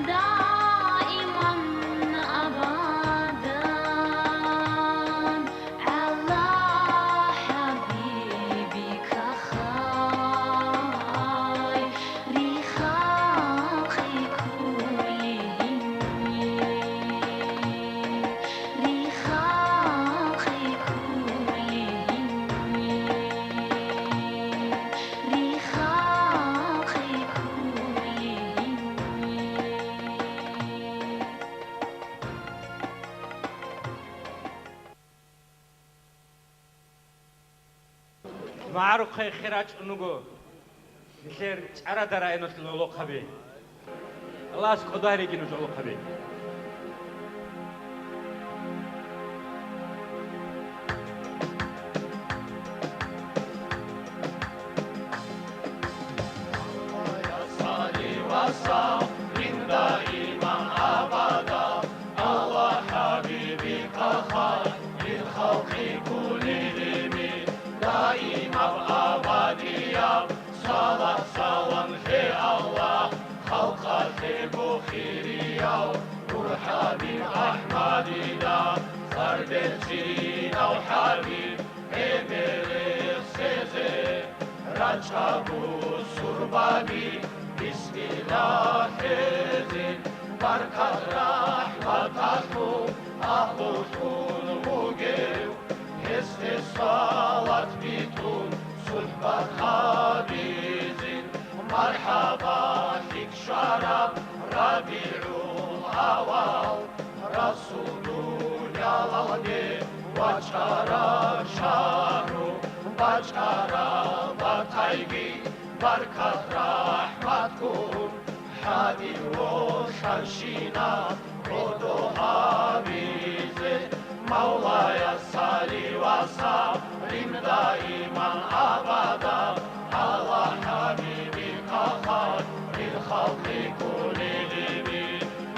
даиман абадан гӀала хӀабибика хайри халкъи куллигьим, ри халкъи куллигьим, ри халкъи куллигьим. МагӀарухъе хер рачӀун руго нилъер ЧӀарада районалъул гӀолохъаби. Аллагьас кӀодо гьареги нуж гӀолохъаби. Аллагьас салли ва саллим даиман абада, Аллагь хӀабибика хайри халкъи куллигьими, даимаб абадияб салат салам лъе Аллагь, халкъалъего хирияв, нур хӀабиб АхӀмадида, цӀар берцинав хӀабиб, гӀемер рехсезе. РачӀа бусурбаби, бисмиллагь лъезин, баркат рахӀматалъул агьлулъун вугев, гьесде салат битӀун сухӀбат гьабизин. МархӀаба, лъикӀ щвараб РабигӀул авал, Расул дуниялалде вачӀараб шагьру, бачӀараб батайги баркат рахӀмат ХӀадин вокьанщинаб гӀодо гьабизе, Мавлая, салли ва саллим даиман абада гӀала хӀабибика хайрил халкъи куллигьими.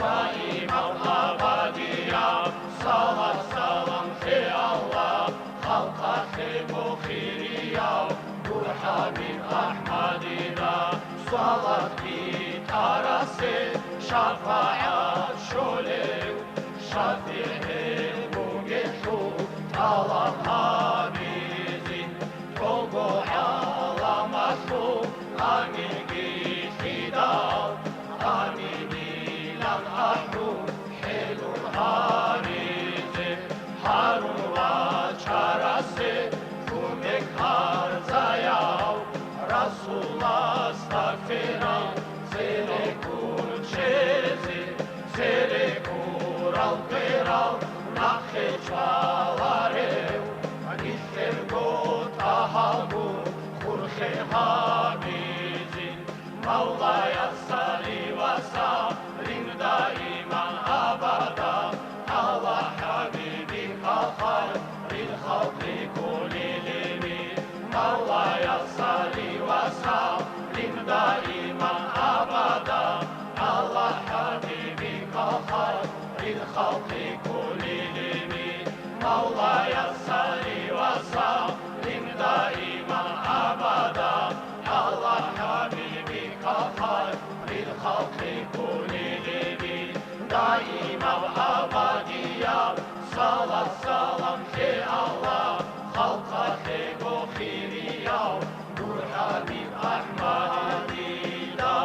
Даиман абадияб салат-салам лъе, Аллагь, халкъалъего хирияв дур ХӀабиб АхӀмадида. Салат битӀарасе шафагӀат щолев, шафигӀ гьев бугелъул тӀалаб гьабизе, тӀолго гӀаламалъул аминги лъидал, аминилан ахӀун хӀелун гьаризе, гьарун вачарасе кумек гьарзаяв, Расуласда кверал цере кучезе, цере курал кверал нахъе чӀваларев, нилъерго тӀагьалгун хурхе гьабизе. Мавлая, салли ва саллим даиман абада гӀала хӀабибика хайрил халкъи куллигьими. Мавлая, салли ва саллим даиман абада гӀала хӀабибика хайрил халкъи куллигьими. Мавлая, салли ва саллим даиман абада гӀала хӀабибика хайрил халкъи куллигьими. Даимав абадияб салат-салам лъе, Аллагь, халкъалъего хирияв дур ХӀабиб АхӀмадида.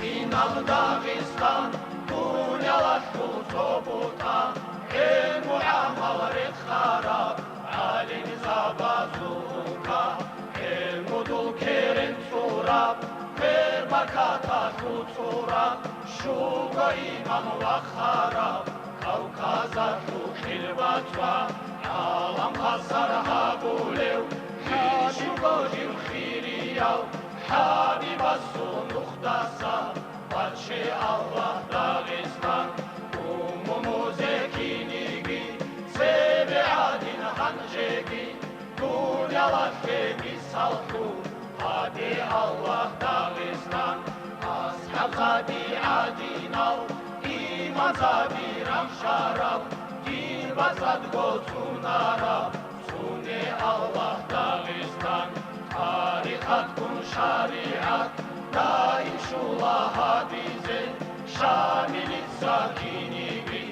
Динаб Дагъистан, дунялалъул цо бутӀа, гӀелму-гӀамал рехараб гӀалимзабазул улка, гӀелмудул керен цӀураб, квер-баркаталъул цӀураб, щуго имам вахараб, Кавказалъул хирбацӀцӀва, гӀалам хвасар гьабулев, лъищуго жив хирияв, ХӀабибасул нухдаса баче Аллагь Дагъистан, умумузе киниги, цебе гӀадин гьанжеги, дунялалъе мисаллъун гьабе Аллагь Дагъистан. АсхӀабзаби гӀадинал, имамзаби рахщарал, дин бацӀцӀадго цӀунараб, цӀуне Аллагь Дагъистан. ТӀарикъатгун шаригӀат даим щула гьабизе, Шамилица киниги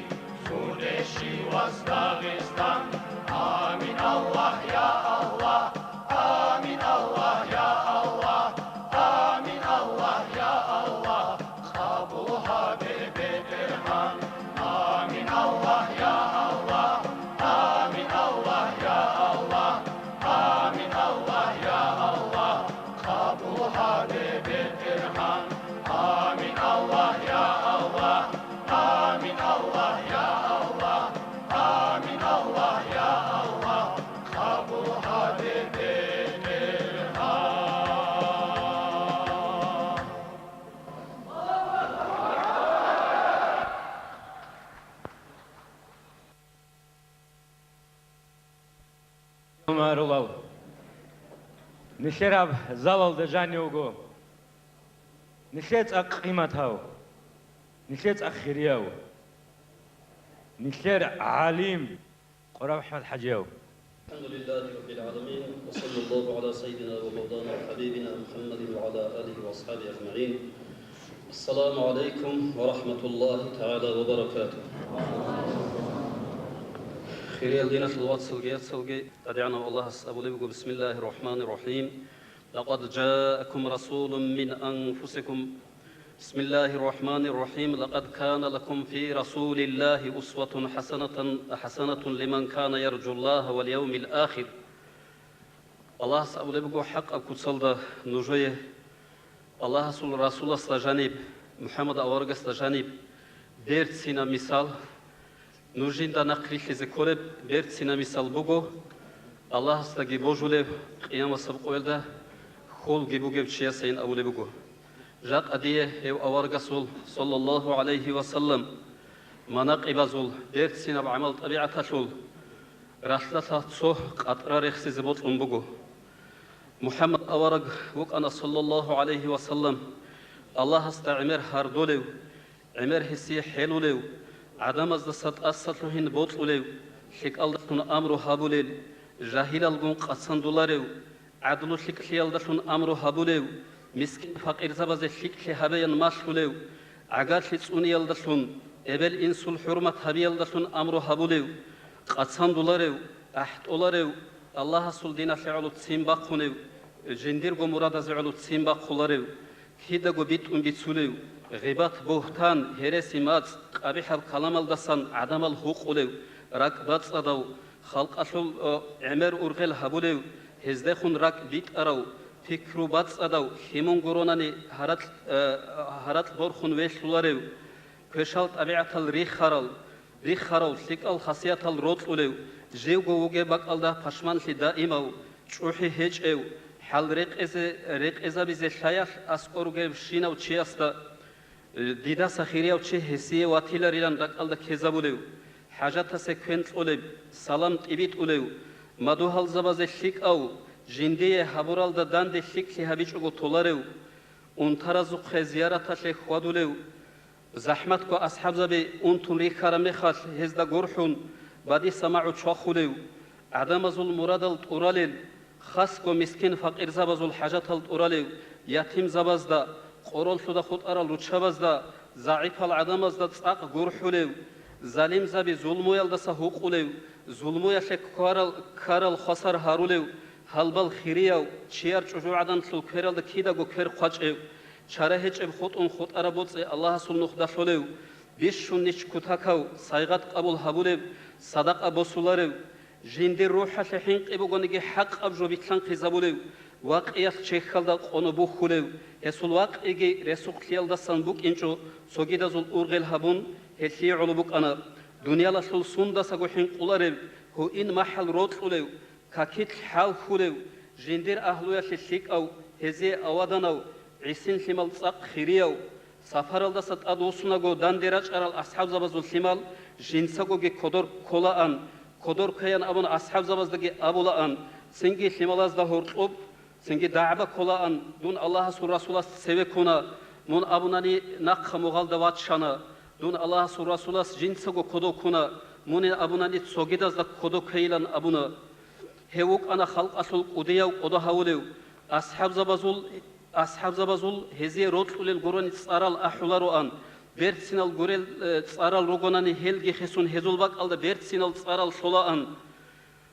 цӀуне щивас Дагъистан. Амин, Аллагь, я Аллагь, амин, Аллагь, я Аллагь, амин, Аллагь, я Аллагь, къабул гьабе, БетӀергьан. Амин, Аллагь, я Аллагь, амин, Аллагь, я Аллагь, амин, Аллагь, я Аллагь, къабул гьабе, БетӀергьан. Амин, Аллагь, я Аллагь, амин, Аллагь, я Аллагь, амин, Аллагь, я Аллагь, къабул гьабе, БетӀергьан. Гьарулал. Нилъер гьаб залалда жанив вуго нилъер цӀакъ къиматав, нилъер цӀакъ хирияв, нилъер гӀалим КъурабахӀмад ХӀажияв. الحمد لله رب العالمين، وصلى الله على سيدنا ومولانا وحبيبنا محمد وعلى آله وأصحابه أجمعين. السلام عليكم ورحمة الله تعالى وبركاته. Хириял диналъул вацалги яцалги, ТӀадегӀанав Аллагьас абулеб буго: بسم الله الرحمن الرحيم. لقد جاءكم رسول من أنفسكم. بسم الله الرحمن الرحيم. لقد كان لكم في رسول الله أسوة حسنة، حسنة لمن كان يرجو الله واليوم الآخر. Аллагьас абулеб буго хӀакъаб куцалда нужее, Аллагьасул Расуласда жаниб, МухӀаммад аварагасда жаниб, Берцинаб мисал. Нуж жинда нахърилълъизе кколеб берцинаб мисал буго Аллагьасдаги божулев, къиямасеб къоялда хьолги бугев чиясайин абулеб буго. Жакъа дие гьев аварагасул, саллаллагьу гӀалайгьи ва саллам, манакъибазул, берцинаб гӀамал-тӀабигӀаталъул ралъдалъа цо къатӀра рехсизе бокьун буго. МухӀаммад авараг вукӀана, саллаллагьу гӀалайгьи ва саллам, Аллагьасда гӀемер гьардолев, гӀемер гьесие хӀелулев, гӀадамаздаса тӀасалъугьин бокьулев, лъикӀалдалъун амру гьабулел, жагьилалгун къацандуларев, гӀадлу-лъикӀлъиялдалъун амру гьабулев, мискин-факъирзабазе лъикӀлъи гьабеян малъулев, гӀагарлъи цӀуниялдалъун, эбел-инсул хӀурмат гьабиялдалъун амру гьабулев, къацандуларев, ахӀтӀоларев, Аллагьасул диналъе гӀоло ццин бахъунев, жиндирго мурадазе гӀоло ццин бахъуларев, кидаго битӀун бицунев, гъибат-бугьтан, гьереси-мацӀ, къабихӀаб каламалдасан гӀадамал гьукъулев, ракӀбацӀцӀадав, халкъалъул, о, гӀемер ургъел гьабулев, гьездехун ракӀ битӀарав, пикру бацӀцӀадав, лъимун гуронани гьаракь, э, гьаракь борхун велъуларев, квешал тӀабигӀатал рихарал, рихарав, лъикӀал хасиятал рокьулев, живго вугеб бакӀалда пашманлъи даимав, чӀухӀи гьечӀев, хӀал рекъезе, рекъезабизе лъаялъ аскӀор ругевщинав чиясда, э, дидаса хирияв чи гьесие ватиларилан ракӀалда ккезабулев, хӀажатасе квен кьолеб, салам тӀибитӀулев, мадугьалзабазе лъикӀав, жиндие гьабуралда данде лъикӀлъи гьабичӀого толарев, унтаразухъе зияраталъе хьвадулев, захӀматго асхӀабзаби унтун рихьараб мехалъ гьезда гурхӀун, бадиса магӀу чвахулев, гӀадамазул мурадал тӀуралел, хасго мискин-факъирзабазул хӀажатал тӀуралев, ятимзабазда, къороллъуда хутӀарал руччабазда, загӀипал гӀадамазда цӀакъ гурхӀулев, залимзаби зулмуялдаса гьукъулев, зулмуялъе ккарал, ккарал хвасар гьарулев, гьалбал хирияв, чияр чӀужугӀаданлъул квералда кидаго квер хъвачӀев, чара гьечӀеб хутӀун хутӀараб боцӀи Аллагьасул нухда лъолев, бищун нич кутакав, сайгъат къабул гьабулев, садакъа босуларев, жиндир рухӀалъе хӀинкъи бугониги хӀакъаб жо билълъанхъизабулев, вакъиялъ чехьалда къоно бухьулев, гьесул вакъиги ресухълъиялдасан букӀинчӀо, цогидазул ургъел гьабун, гьелъие гӀоло букӀана. Дуниялалъул сундасаго хӀинкъуларев, гьуин махӀал рокьулев, какилъ хӀалхьулев, жиндир агьлуялъе лъикӀав, гьезие аваданав, гӀисин лъимал цӀакъ хирияв, сапаралдаса тӀадвуссунаго данде рачӀарал асхӀабзабазул лъимал жинцагоги кодор кколаан, кодор ккеян абун асхӀабзабаздаги абулаан, цинги лъималазда гьоркьоб, цинги дагӀба кколаан, дун Аллагьасул Расулас цеве ккуна, мун абунани нахъа мугъалда ваччана, дун Аллагьасул Расулас жинцаго кодо ккуна, мунин абунани цогидазда кодо ккейилан абуна. Гьев вукӀана халкъалъул кӀудияв кодо гьавулев, асхӀабзабазул, асхӀабзабазул гьезие рокьулел гурони цӀарал ахӀулароан, берцинал гурел, э, цӀарал ругонани гьелги хисун гьезул бакӀалда берцинал цӀарал лъолаан.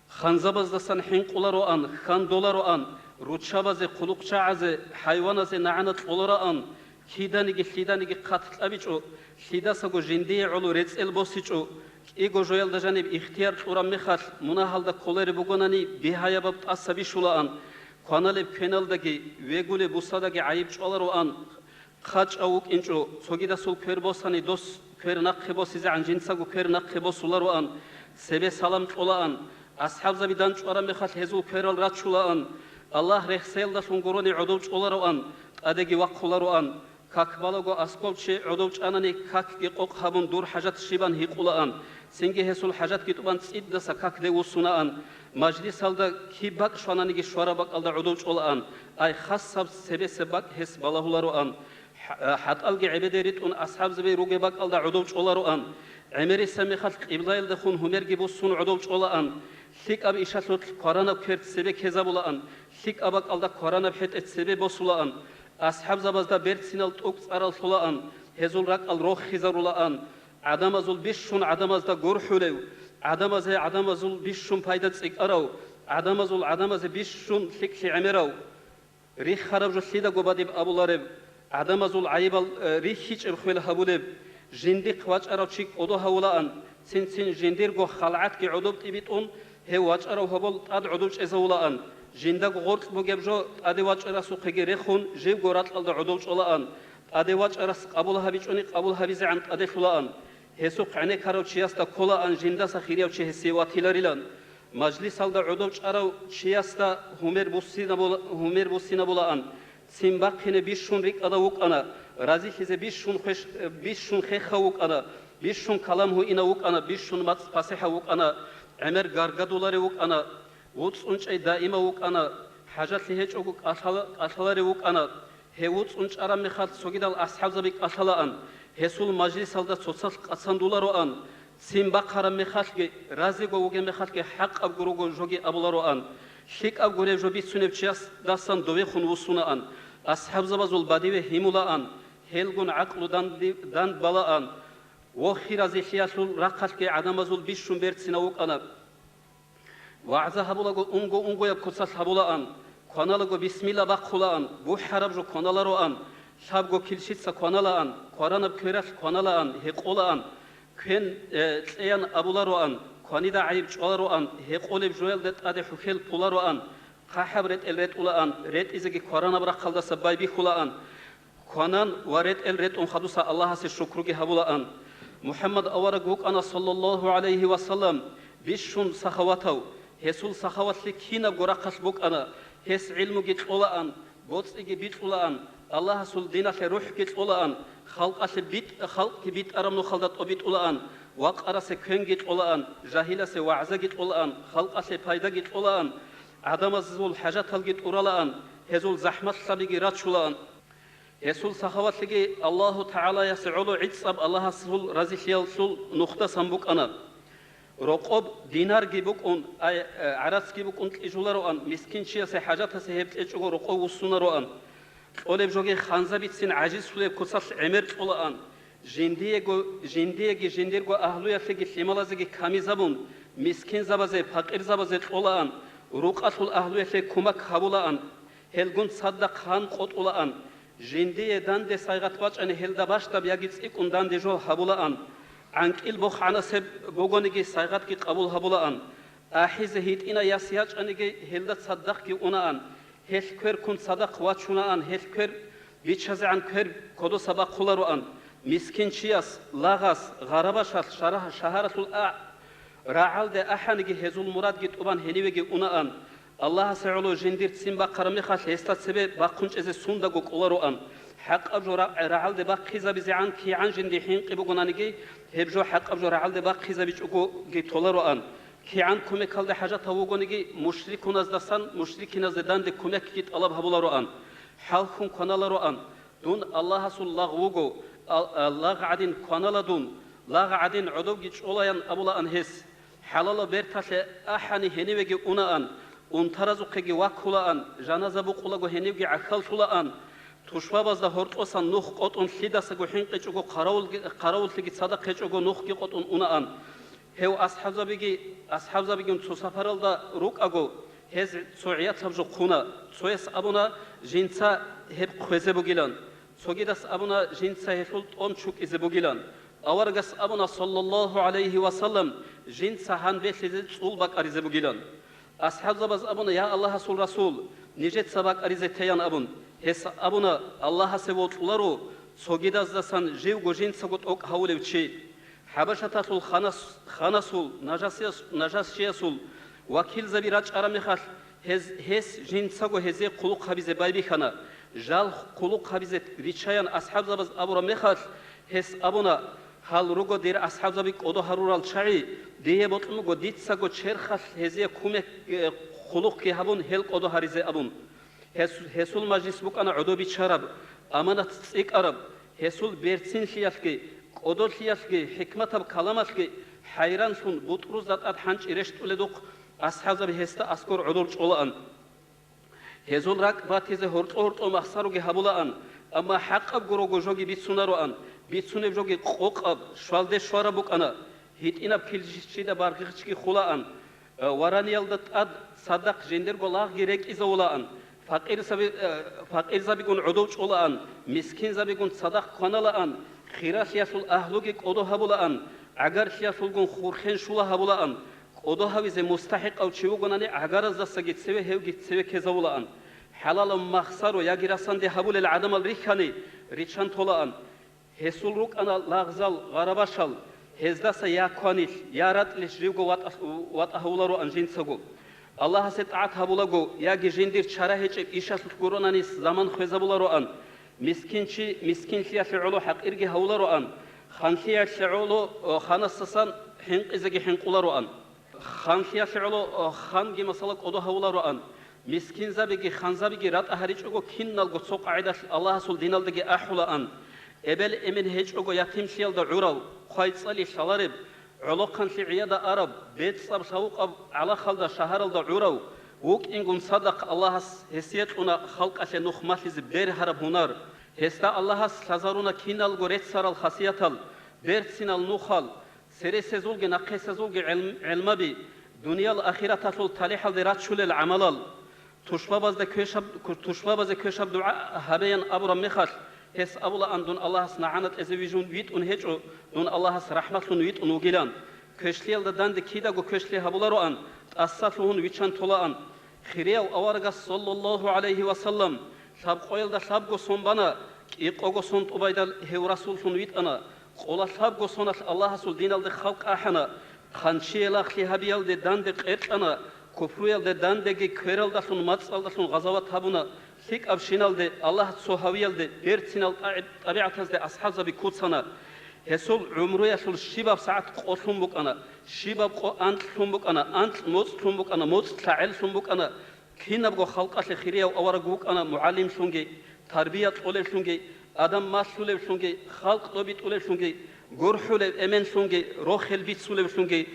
Ханзабаздасан хӀинкъулароан, хьандолароан, руччабазе, хъулухъчагӀазе, хӀайваназе нагӀана кьолароан, киданиги лъиданиги хъат кьабичӀо, лъидасаго жиндие гӀоло рецӀел босичӀо, кӀиго жоялда жаниб ихтияр кьураб мехалъ, мунагьалда кколареб бугонани, бигьаябаб тӀаса бищулаан, кваналеб квеналдаги, вегулеб бусадаги гӀайиб чӀвалароан, хъачӀав вукӀинчӀо, цогидасул квер босани дос квер нахъе босизегӀан жинцаго квер нахъе босулароан, цебе салам кьолаан, асхӀабзаби данчӀвараб мехалъ гьезул кверал рачулаан, Аллагь рехсеялдалъун гурони гӀодов чӀолароан, тӀадеги вахъулароан, как балаго аскӀов чи гӀодов чӀанани, какги къокъ гьабун дур хӀажат щибан гьикъулаан, цинги гьесул хӀажатги тӀубан цӀидаса как дев вуссунаан, мажлисалда киб бакӀ щвананиги щвараб бакӀалда гӀодов чӀолаан, ай хасаб цебесеб бакӀ гьес балагьулароан. ХӀа-, хӀатӀалги гӀебеде ритӀун асхӀабзаби ругеб бакӀалда гӀодов чӀолароан. ГӀемерисеб мехалъ къиблаялдехун гьумерги буссун гӀодов чӀолаан. ЛъикӀаб ишалъулъ кваранаб квер цебе ккезабулаан, лъикӀаб бакӀалда кваранаб хӀетӀе цебе босулаан. АсхӀабзабазда берцинал тӀокӀ цӀарал лъолаан, гьезул ракӀал рохизарулаан. ГӀадамазул бищун гӀадамазда гурхӀулев, гӀадамазе гӀадамазул бищун пайда цӀикӀкӀарав, гӀадамазул гӀадамазе бищун лъикӀлъи гӀемерав. Рихараб жо лъидаго бадиб абулареб, гӀадамазул гӀайибал, э, рихьичӀеб хвел гьабулеб, жиндихъ вачӀарав чи кӀодо гьавулаан, цин-цин жиндирго халгӀатги гӀодоб тӀибитӀун, гьев вачӀарав гьобол тӀад гӀодов чӀезавулаан, жиндаго гъоркь бугеб жо тӀаде вачӀарасухъеги рехун, живго ракьалда гӀодов чӀолаан, тӀаде вачӀарас къабул гьабичӀони къабул гьабизегӀан тӀаделъулаан, гьесухъ гӀенеккарав чиясда кколаан жиндаса хирияв чи гьесие ватиларилан. Мажлисалда гӀодов чӀарав чиясда гьумер буссинабула-, гьумер буссинабулаан, ццин бахъине бищун рикӀкӀадав вукӀана, разилъизе бищун хвеш-, бищун хехав вукӀана, бищун калам гьуинав вукӀана, бищун мацӀ пасихӀав вукӀана, гӀемер гаргадуларев вукӀана, вуцӀцӀун чӀей даимав вукӀана, хӀажалъи гьечӀого кӀалъала-, кӀалъаларев вукӀана. Гьев вуцӀцӀун чӀараб мехалъ цогидал асхӀабзаби кӀалъалаан, гьесул мажлисалда цоцалъ къацандулароан, ццин бахъараб мехалъги, разиго вугеб мехалъги хӀакъабго руго жоги абулароан, лъикӀаб гуреб жо бицунев чиясдасан довехун вуссунаан, асхӀабзабазул бадиве гьимулаан, гьелгун гӀакълу данди-, дандбалаан, вохи разилъиялъул рахъалъги гӀадамазул бищун берцинав вукӀана. ВагӀза гьабулаго унго-унгояб куцалъ гьабулаан, кваналаго бисмилла бахъулаан, бухӀараб жо кваналароан, лъабго килщица кваналаан, кваранаб квералъ кваналаан, гьекъолаан, квен, э, кьеян абулароан, кванида гӀайиб чӀвалароан, гьекъолеб жоялда тӀаде хӀухьел пулароан, хъахӀаб ретӀел ретӀулаан, ретӀизеги кваранаб рахъалдаса байбихьулаан, кванан ва ретӀел ретӀун хадуса Аллагьасе шукруги гьабулаан. МухӀаммад авараг вукӀана, саллаллагьу гӀалайгьи ва саллам, бищун сахаватав. Гьесул сахаватлъи кинабго рахъалъ букӀана, гьес гӀилмуги кьолаан, боцӀиги бикьулаан, Аллагьасул диналъе рухӀги кьолаан, халкъалъе битӀ-, халкъги битӀараб нухалда тӀобитӀулаан, вакъарасе квенги кьолаан, жагьиласе вагӀзаги кьолаан, халкъалъе пайдаги кьолаан, гӀадамазул хӀажаталги тӀуралаан, гьезул захӀматлъабиги рачулаан. Гьесул сахаватлъиги Аллагьу ТагӀалаясе гӀоло гӀицӀаб Аллагьасул разилъиялъул нухдасан букӀана. Рокъоб динарги букӀун, ай, э, гӀарацги букӀун кьижулароан, мискинчиясе хӀажатасе гьеб кьечӀого рокъов вуссунароан. Кьолеб жоги ханзабицин гӀажизлъулеб куцалъ гӀемер кьолаан. Жиндиего, жиндиеги жиндирго агьлуялъеги лъималазеги камизабун, мискинзабазе, пакъирзабазе кьолаан, рукъалъул агьлуялъе кумак гьабулаан. Гьелгун цадахъ гьан къотӀулаан, жиндие данде сайгъат бачӀани гьелда бащдаб яги цӀикӀкӀун данде жо гьабулаан, гӀанкӀил бохгӀанасеб бугониги сайгъатги къабул гьабулаан, ахӀизе гьитӀина яс ячӀаниги гьелда цадахъги унаан, гьелъ квер ккун цадахъ вачунаан, гьелъ квер бичазегӀан квер кодоса бахъулароан, мискин чияс, лагъас, гъарабашалъ, шара-, шагьаралъул а-, рагӀалде ахӀаниги гьезул мурадги тӀубан гьенивеги унаан. Аллагьасе гӀоло жиндир ццин бахъараб мехалъ гьесда цебе бахъун чӀезе сундаго кӀолароан. ХӀакъаб жо ра-, рагӀалде бахъизабизегӀан кигӀан жинди хӀинкъи бугонаниги, гьеб жо хӀакъаб жо рагӀалде бахъизабичӀогоги толароан. КигӀан кумекалде хӀажатав вугониги, мушрикуназдасан мушрикиназде данде кумекги тӀалаб гьабулароан. ХӀалхьун кваналароан. Дун Аллагьасул лагъ вуго, ал-, а, лагъ гӀадин кванала дун, лагъ гӀадин гӀодовги чӀолаян абулаан гьес. ХӀалалаб берталъе ахӀани гьенивеги унаан, унтаразухъеги ваккулаан, жаназа букъулаго гьенивги гӀахьаллъулаан, тушбабазда гьоркьосан нух къотӀун лъидасаго хӀинкъичӀого, хъаравулги-, хъаравуллъиги цадахъ гьечӀого нухги къотӀун унаан. Гьев асхӀабзабиги, асхӀабзабигун цо сапаралда рукӀаго, гьез цо гӀиятлъаб жо хъуна, цояс абуна, жинца гьеб хъвезе бугилан, цогидас абуна, жинца гьелъул тӀом чукӀизе бугилан. Аварагас абуна, саллаллагьу гӀалайгьи ва саллам, жинца гьан белъизе цӀул бакӀаризе бугилан. АсхӀабзабаз абуна, я Аллагьасул Расул, нижеца бакӀаризе теян абун. Гьес абуна, Аллагьасе вокьуларо цогидаздасан живго жинцаго тӀокӀ гьавулев чи. ХӀабашаталъул ханас-, ханасул, нажасияс-, нажасчиясул вакилзаби рачӀараб мехалъ, гьез, гьес жинцаго гьезие хъулухъ гьабизе байбихьана. Жал хъулухъ гьабизе риччаян асхӀабзабаз абураб мехалъ, гьес абуна, гьал руго дир асхӀабзаби кӀодо гьарурал чагӀи, дие бокьун буго дицаго черхалъ гьезие кумек, э, хъулухъги гьабун, гьел кӀодо гьаризе абун. Гьес-, гьесул мажлис букӀана гӀодобичараб, аманат цӀикӀкӀараб, гьесул берцинлъиялъги, кӀодолъиялъги, хӀикматаб каламалъги хӀайранлъун, бутӀрузда тӀад хӀанчӀи рещтӀуледухъ, асхӀабзаби гьесда аскӀор гӀодор чӀолаан. Гьезул ракӀ батизе гьоркьо-гьоркьо махсаруги гьабулаан, амма хӀакъабго руго жоги бицунароан, бицунеб жоги къокъаб, щвалде щвараб букӀана, гьитӀинаб килщичида баргъичги хулаан, э, вараниялда тӀад цадахъ жиндирго лагъги рекӀизавулаан, факъирзаби-, э, факъирзабигун гӀодов чӀолаан, мискинзабигун цадахъ кваналаан, хиралъиялъул агьлуги кӀодо гьабулаан, гӀагарлъиялъулгун хурхен щула гьабулаан, кӀодо гьавизе мустахӀикъав чи вугонани гӀагараздасаги цеве гьевги цеве ккезавулаан. ХӀалалаб махсаро яги расанде гьабулел гӀадамал рихьани, риччан толаан. Гьесул рукӀана лагъзал, гъарабашал, гьездаса я кванилъ, я ратӀлилъ живго ватӀа-, ватӀа гьавулароан жинцаго. Аллагьасе тӀагӀат гьабулаго яги жиндир чара гьечӀеб ишалъулъ гуронани заман хвезабулароан. Мискинчи мискинлъиялъе гӀоло хӀакъирги гьавулароан, ханлъиялъе гӀоло, о, ханасдасан хӀинкъизеги хӀинкъулароан. Ханлъиялъе гӀоло, о, ханги масала кӀодо гьавулароан. Мискинзабиги ханзабиги ратӀа гьаричӀого киналго цо къагӀидалъ Аллагьасул диналдаги ахӀулаан. Эбел-эмен гьечӀого ятимлъиялда гӀурав, хъвай-цӀали лъалареб, гӀолохъанлъи гӀияда араб, бецӀаб-лъавукъаб гӀалахалда, шагьаралда гӀурав вукӀингун цадахъ Аллагьас гьесие кьуна халкъалъе нух малъизе бергьараб гьунар. Гьесда Аллагьас лъазаруна киналго реццарал хасиятал, берцинал нухал, цересезулги нахъесезулги гӀелм-, гӀелмаби, дуниял ахираталъул талихӀалде рачулел гӀамалал. Тушбабазда квешаб-, тушбабазе квешаб дугӀа гьабеян абураб мехалъ, гьес абулаан: «Дун Аллагьас нагӀана кьезе вижун витӀун гьечӀо, дун Аллагьас рахӀматлъун витӀун вугилан». Квешлъиялда данде кидаго квешлъи гьабулароан, тӀаса лъугьун виччан толаан. Хирияв аварагас, саллаллагьу гӀалайгьи ва саллам, лъабкъоялда лъабго сон бана, кӀикъого сон тӀубайда гьев расуллъун витӀана. Къола лъабго соналъ Аллагьасул диналде халкъ ахӀана, хъанчие лагълъи гьабиялде данде къеркьана, купруялде дандеги квералдалъун, мацӀалдалъун гъазават гьабуна, лъикӀабщиналде, Аллагь цо гьавиялде, берцинал тӀагӀи-, тӀабигӀатазде асхӀабзаби куцана. Гьесул гӀумруялъул щибаб сагӀат къо лъун букӀана, щибаб къо анкь лъун букӀана, анкь моцӀ лъун букӀана, моцӀ лъагӀел лъун букӀана. Кинабго халкъалъе хирияв авараг вукӀана мугӀалимлъунги, тарбия кьолевлъунги, адам малъулевлъунги, халкъ добитӀулевлъунги, гурхӀулев эменлъунги, рохел бицуневлъунги,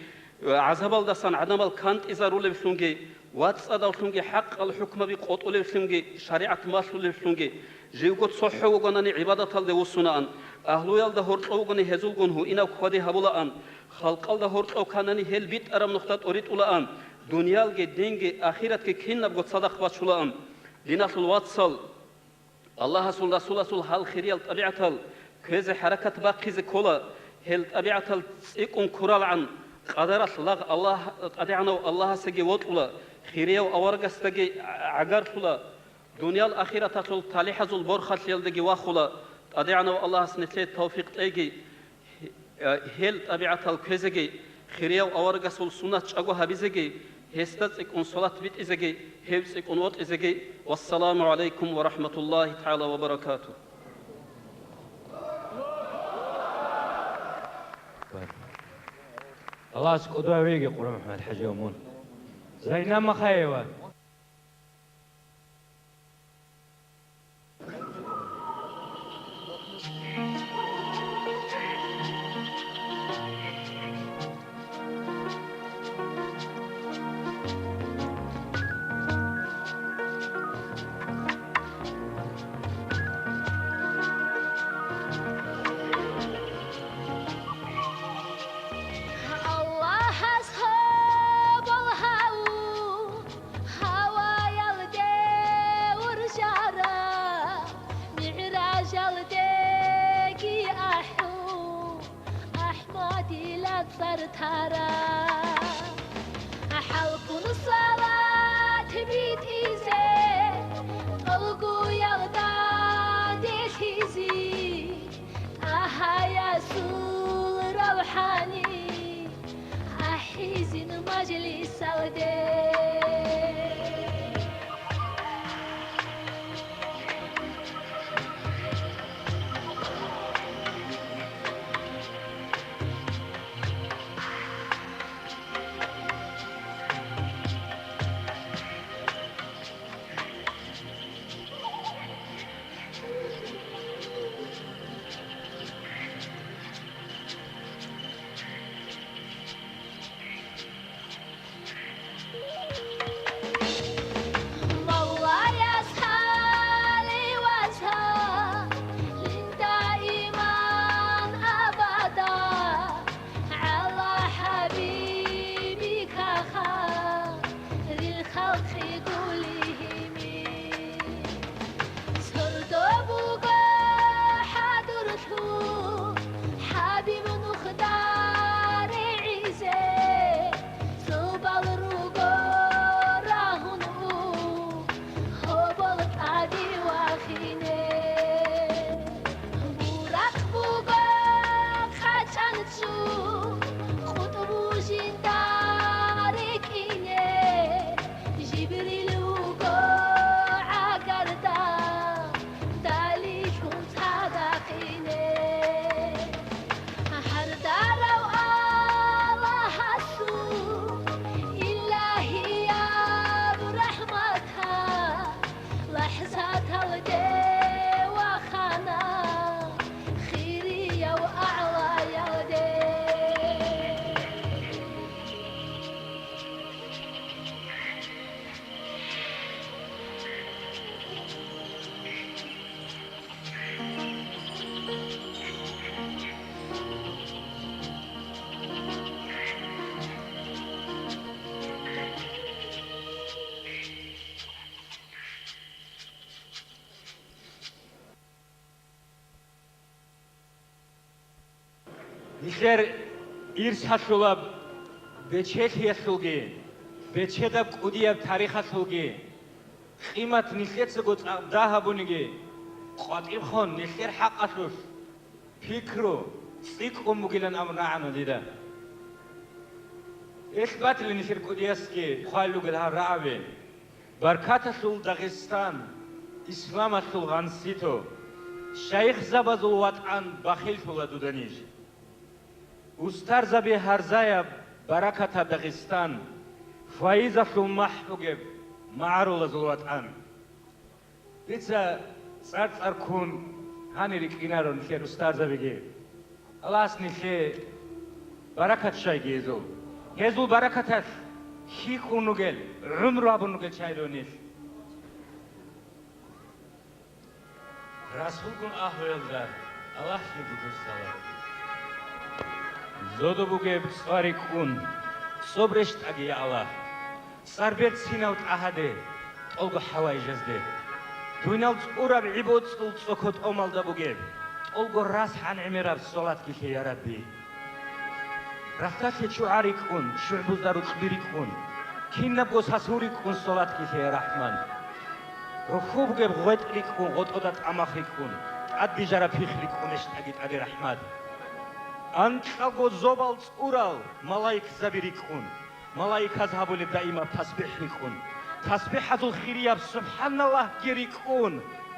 гӀазабалдасан гӀадамал кантӀизарулевлъунги, вацӀцӀадавлъунги, хӀакъал хӀукмаби къотӀулевлъунги, шаригӀат малъулевлъунги, живго цохӀо вугонани гӀибадаталде вуссунаан, агьлуялда гьоркьов вугони гьезулгун гьуинаб хьвади гьабулаан, халкъалда гьоркьов канани гьел битӀараб нухда тӀоритӀулаан, дуниялги, динги, ахиратги кинабго цадахъ бачулаан. Диналъул вацал, Аллагьасул Расуласул гьал хириял тӀабигӀатал кквезе хӀаракат бахъизе ккола, гьел тӀабигӀатал цӀикӀкӀун ккуралгӀан къадаралъ лагъ Аллагь, ТӀадегӀанав Аллагьасеги вокьула, хирияв аварагасдаги гӀагарлъула, дуниял ахираталъул талихӀазул борхалъиялдаги вахула. ТӀадегӀанав Аллагьас нилъее тавфикъ кьеги, гьел тӀабигӀатал кквезеги, хирияв аварагасул суннат чӀаго гьабизеги, гьесда цӀикӀкӀун салат битӀизеги, гьев цӀикӀкӀун вокьизеги. Вассаламу гӀалайкум ва рахӀматуллагьи тагӀала ва баракатугь. Аллагьас кӀодо гьавеги, МухӀаммад-хӀажи, мун. Зайнаб Махаева. Аллагьас гьобол гьаву гьаваялде уржара, МигӀражалдеги ахӀу, АхӀмадила цӀар тара. ХӀалкун салат битӀизе, тӀолгуялда делъизе, ТӀагьаясул равхӀани ахӀизин мажлисалде. Къутбу жинда рикӀкӀине, Жибрил вуго гӀагарда, далилъун цадахъине. Гьардарав Аллагьасул илагьияб рахӀматалъ, ЛахӀзаталде вахана хирияв агӀлаялде. Нилъер ирсалъулаб бечелъиялъулги, бечедаб кӀудияб тарихалъулги, къимат нилъецаго цӀакъ дагьабуниги, къватӀиб хон нилъер хӀакъалъулъ пикру цӀикӀкӀун бугилан абун рагӀана дида. Элъ батила нилъер кӀудиясги хъвалел ругел гьал рагӀаби. Баркаталъул Дагъистан, исламалъул гъансито, шайихзабазул ватӀан бахиллъула дуда ниж. Устарзаби гьарзаяб баракатаб Дагъистан, файизалъул махӀ бугеб магӀарулазул ватӀан. Дица цӀар-цӀар ккун гьанир рикӀкӀинаро нилъер устарзабиги. Аллагьас нилъее баракат щайги гьезул. Гьезул баракаталъ хьихьун ругел, гӀумру гьабун ругел чагӀи руго нилъ. Расулгун агьлуялда Аллагьлъиги дур салам. Зодо бугеб цӀар рикӀкӀун, цӀоб рещтӀаги, я Аллагь. ЦӀар берцинав тӀагьаде, тӀолго хӀаваижазде. Дунял цӀураб гӀи-боцӀул цӀоко тӀомалда бугеб, тӀолго рас гӀан гӀемераб салатги лъе, я Рабби. Рахьдалъе чугӀа рикӀкӀун, ччугӀбузда рукьби рикӀкӀун, кинабго сасу рикӀкӀун салатги лъе, я Рахман. Рухьу бугеб гъветӀ рикӀкӀун, гъотӀода тӀамах рикӀкӀун, тӀад бижараб пихъ рикӀкӀун рещтӀаги тӀаде, Рахмат. Анкьабго зобал цӀурал малаикзаби рикӀкӀун, малаиказ гьабулеб даимаб тасбихӀ рикӀкӀун, тасбихӀазул хирияб СубхӀаналлагьги рикӀкӀун,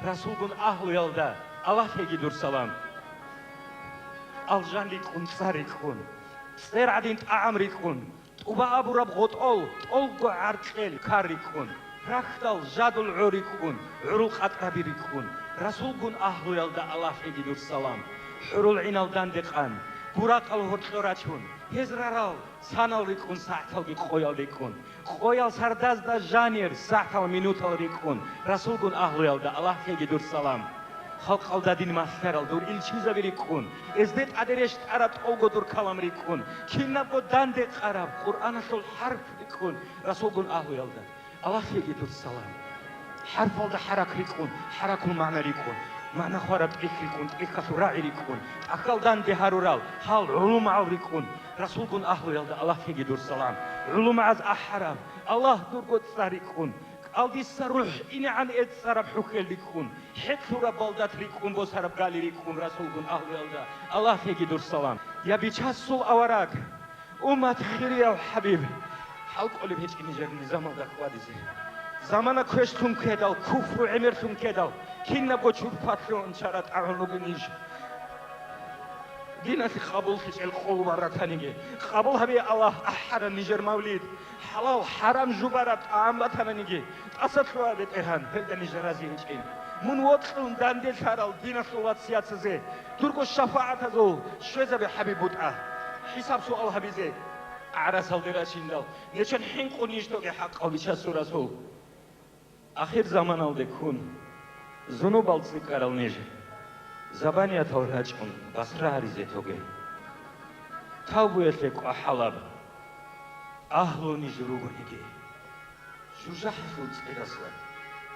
Расулгун агьлуялда Аллагьлъеги дур салам. Алжан рикӀкӀун, цӀар рикӀкӀун, цӀер гӀадин тӀагӀам рикӀкӀун, тӀуба абураб гъотӀол тӀолго гӀаркьел кар рикӀкӀун, рахьдал жадул гӀо рикӀкӀун, гӀурул къатӀраби рикӀкӀун, Расулгун агьлуялда Аллагьлъеги дур салам. ХӀурул гӀинал дандекъан, буракъал гьоркьо рачун, гьез рарал санал рикӀкӀун, сагӀталги къоял рикӀкӀун, къоял сардазда жанир, сагӀтал минутал рикӀкӀун, Расулгун агьлуялда Аллагьлъеги дур салам. Халкъалда дин малъарал дур илчизаби рикӀкӀун, эзде тӀаде рещтӀараб тӀолго дур калам рикӀкӀун, кинабго дандекъараб Къуръаналъул хӀарп рикӀкӀун, Расулгун агьлуялда Аллагьлъеги дур салам. ХӀарпалда хӀарак рикӀкӀун, хӀаракул магӀна рикӀкӀун, магӀна хвараб тӀехь рикӀкӀун, тӀехьалъул рагӀи рикӀкӀун, тӀахьал данде гьарурал гьал гӀулумагӀал рикӀкӀун, Расулгун агьлуялда Аллагьлъеги дур салам. ГӀулумагӀаз ахӀараб Аллагь дурго цӀар рикӀкӀун, кӀалдиса рухӀ инегӀан эцӀцӀараб хӀухьел рикӀкӀун, хӀетӀлъураб балдат рикӀкӀун, босараб гали рикӀкӀун, Расулгун агьлуялда Аллагьлъеги дур салам. Я Бичасул авараг, уммат хирияв хӀабиб, хӀалкӀолеб гьечӀин нижер низамалда хьвадизе. Замана квешлъун ккедал, куфру гӀемерлъун ккедал, кинабго чурпалъун чара тӀагӀун ругин ниж. Диналъе къабуллъичӀел къоло ратаниги, къабул гьабе, Аллагь, ахӀаран нижер мавлид. ХӀалал-хӀарам жубараб тӀагӀам батананиги, тӀаса лъугьа, БетӀергьан, гьелда ниж рази гьечӀин. Мун вокьун данделъарал диналъул вацияцазе дурго шафагӀатазул щвезабе, ХӀабиб, бутӀа. ХӀисаб-суал гьабизе гӀарасалде рачиндал, нечон хӀинкъун ниж тоге, хӀакъав Бичасул Расул. Ахир заманалде ккун, зунубал цӀикӀкӀарал ниж, забаниятал рачӀун басра гьаризе тоге. Тавбуялъе кӀвахӀалаб агьлу ниж ругониги, жужахӀалъул цӀидаса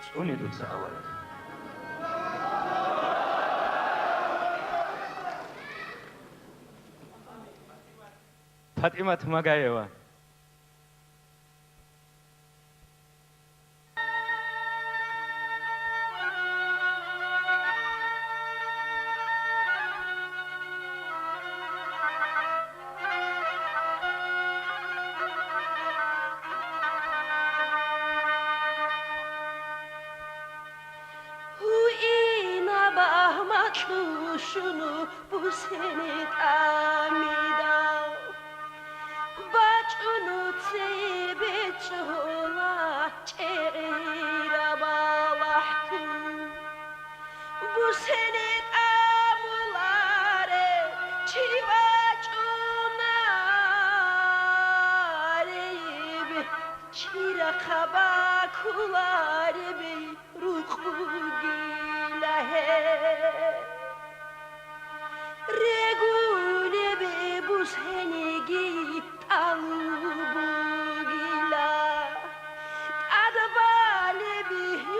цӀуне дуца авараг. ПатӀимат Магаева. хабакулареб рукъ бугила гьеб. Регулеб бусениги тӀалуб бугила, тӀадбалеб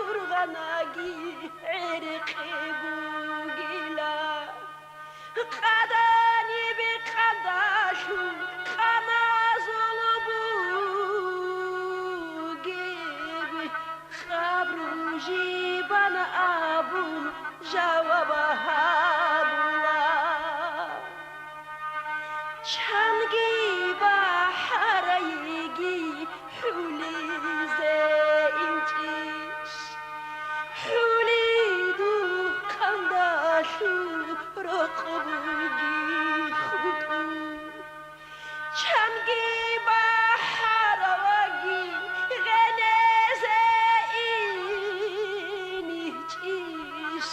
юргъанаги гӀеркъи бугила. Къаданиб къадалъул къамазул бугеб, къабру жибан абун жаваб гьабула. Чанги бахӀарайги хӀулизе инчӀищ, хӀулиду къандалъул рокъ буги хутӀун. Чанги бахӀараваги гъенезе иничӀищ,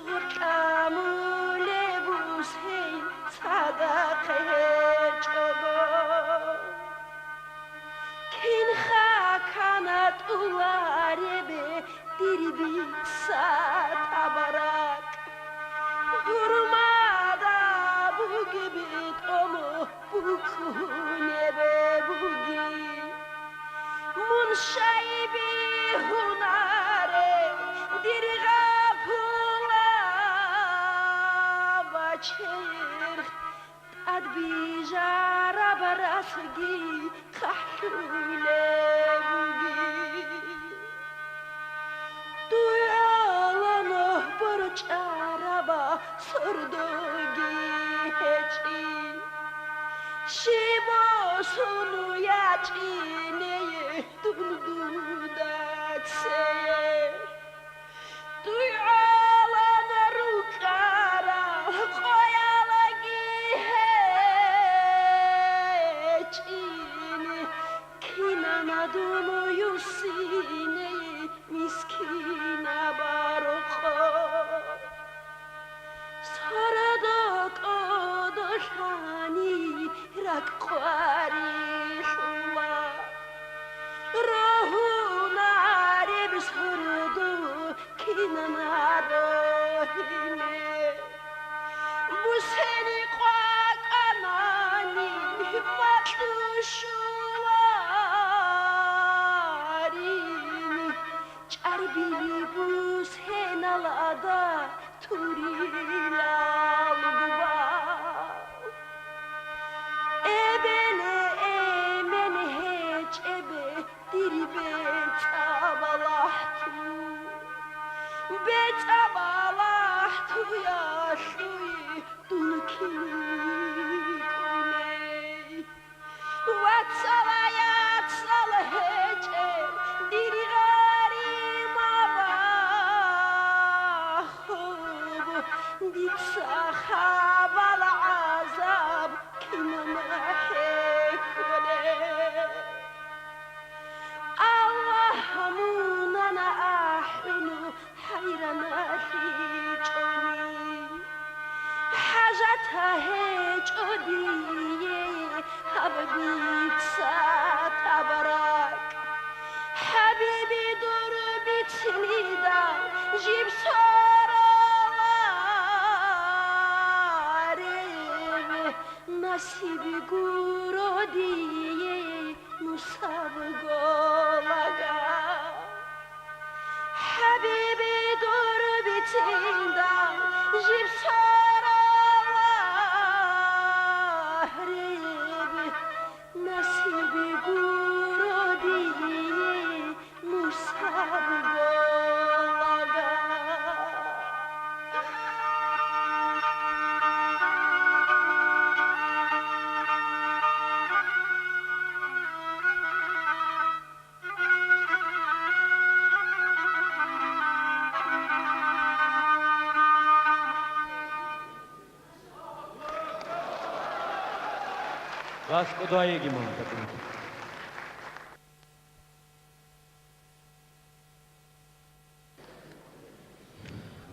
гъоркьа мулеб бусен цадахъ гьечӀого. Кин хакана тӀуларебе дир бица табаракь, гьурмада бугеб тӀомо букӀунеб буги. Мун щайби гьунаре, дир гъапула бачерх, тӀадбижараб расги хъахӀлъулеб буги. Дугьала нугь борчӀараба сордоги гьечӀин. Щиб босун ячӀиней дун дуда цее. Дугьала рукӀарал къоялаги гьечӀин. Кинана дун юссиней мискинаб рокъо. Сордо кӀодолъани ракӀ къварилъула, рогьунареб сордо кинана рогьине. Бусени къвакӀанани макьу щуларин, чӀарбили бусенал ада турилал губа. Эбел-эмен гьечӀебе дир бецӀаб лахӀту, бецӀаб лахӀтуялъуй дун киникӀуней. Вацалаяцал гьечӀеб дир гъаримаб ахӀуб, дица хабал гӀазаб кинан хӀехьолеб. Аллагь, мунана ахӀун хӀайраналъичӀони, хӀажат гьечӀо дие гьаб бица табаракь. ХӀабиби, дур бицинида жиб соролареб, насиб гуро дие Мусаб голага. ХӀабиби, дур бицинда жиб соролареб, насиб гуро дие Мусаб голага. Баш кӀудайиги мун такун.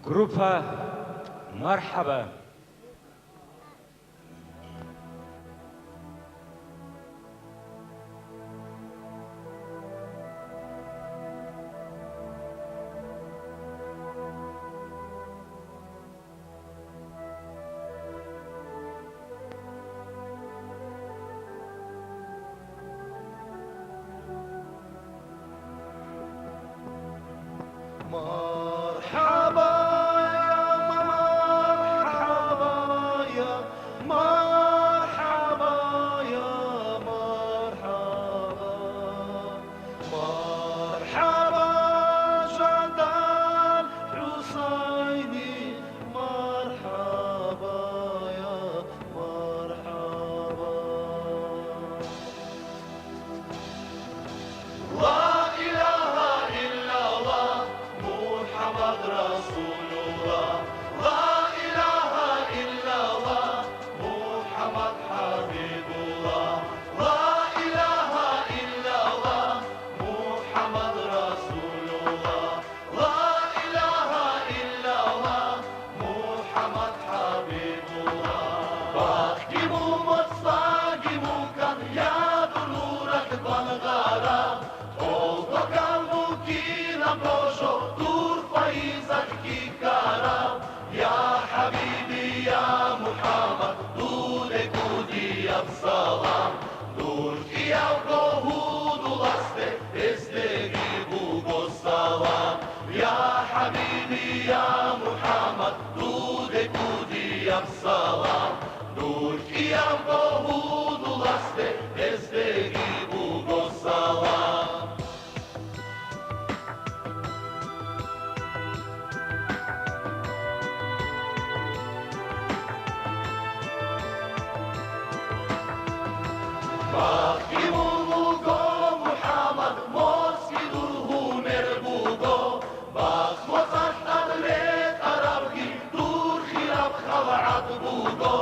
Группа «Мархаба». Салам, дур кӀиявго гьудуласде, гьесдеги буго салам. Я хӀабиби, я МухӀаммад, дуде кӀудияб салам, дур кӀиявго гьудуласде, гьесдеги буго салам. Бахъги мун вуго, МухӀаммад, моцӀги дур гьумер буго, бахъ моцӀалъ тӀад ретӀарабги, дур хираб халгӀат буго.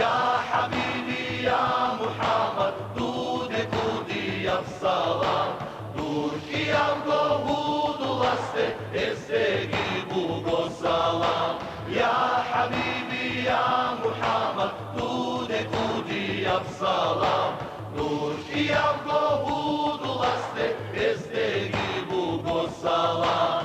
Я хӀабиби, я МухӀаммад, дуде кӀудияб салам, дур кӀиявго гьудуласде, гьесдеги буго салам. Я хӀабиби, я МухӀаммад, дуде кӀудияб салам, дур кӀиявго гьудуласде, гьесдеги буго салам.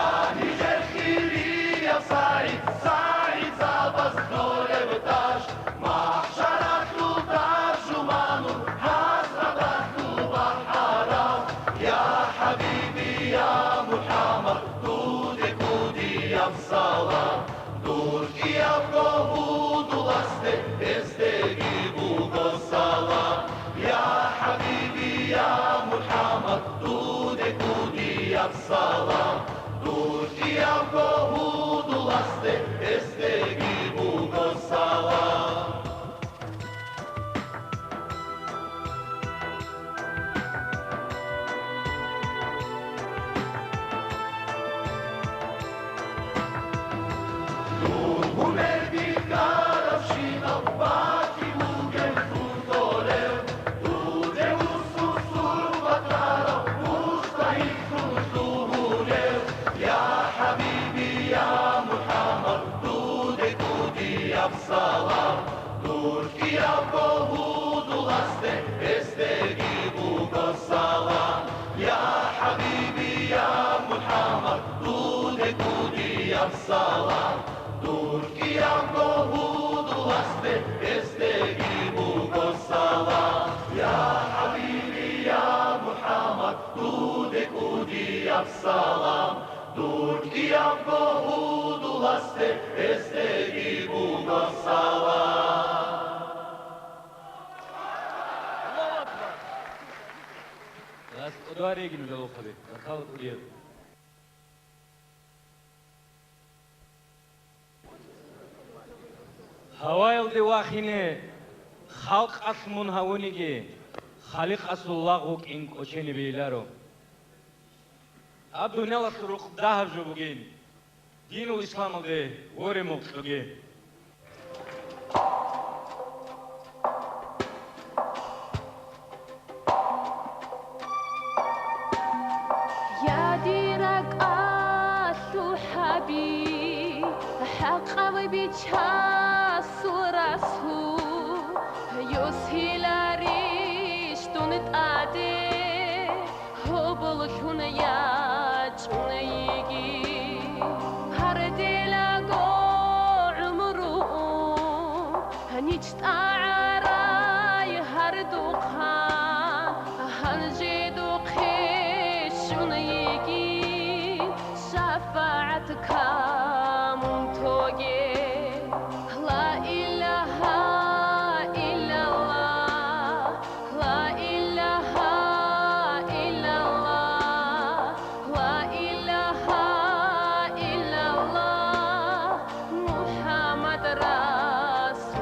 Я нижер хирияб сагӀид, сагӀидзабаз долеб таж, махӀшаралъул таржуманул, хӀазраталъул бахӀарав. Я хӀабиби, я МухӀаммад, дуде кӀудияб салам, дур кӀиявго гьудуласде, гьесдеги буго салам. Я хӀабиби, я МухӀаммад, дуде кӀудияб салам, дур кӀиявго гьудуласде, гьесдеги буго салам. Дун гьумер бихьарабщинал батӀи вугев лъутолев, дуде усус сурбатарав мустагьиблъун лъугьунев. Я хӀабиби, я МухӀаммад, дуде кӀудияб салам, дур кӀиявго гьудуласде, гьесдеги буго салам. Я хӀабиби, я МухӀаммад, дуде кӀудияб салам, дур кӀиявго гьудуласде, гьесдеги буго салам. Я хӀабиби, я МухӀаммад, дуде кӀудияб салам, дур кӀиявго гьудуласде, гьесдеги буго салам. Аллагьу акбар! Аллагьас кӀодо гьареги нужер рухъаби, баркала кӀудияб. Гьаваялде вахине халкъалъ мун гьавуниги, Халикъасул лагъ вукӀин кӀоченибе иларо. Гьаб дуниялалъул рукъ дагьаб жо бугин, динул исламалде воре мукьуги. Я дир ракӀалъул хӀаби, хӀакъав бичасул расул, юсиларищ дун тӀаде? Гьоболлъун ячӀун йиги, гьар делаго гӀумру, нич тӀагӀарай гьардухъа, гьанже духъе щун йиги, шафагӀат камун тоге. Ла илагьа иллаллагь, ла илагьа иллаллагь, ла илагьа иллаллагь, МухӀаммад расулуллагь.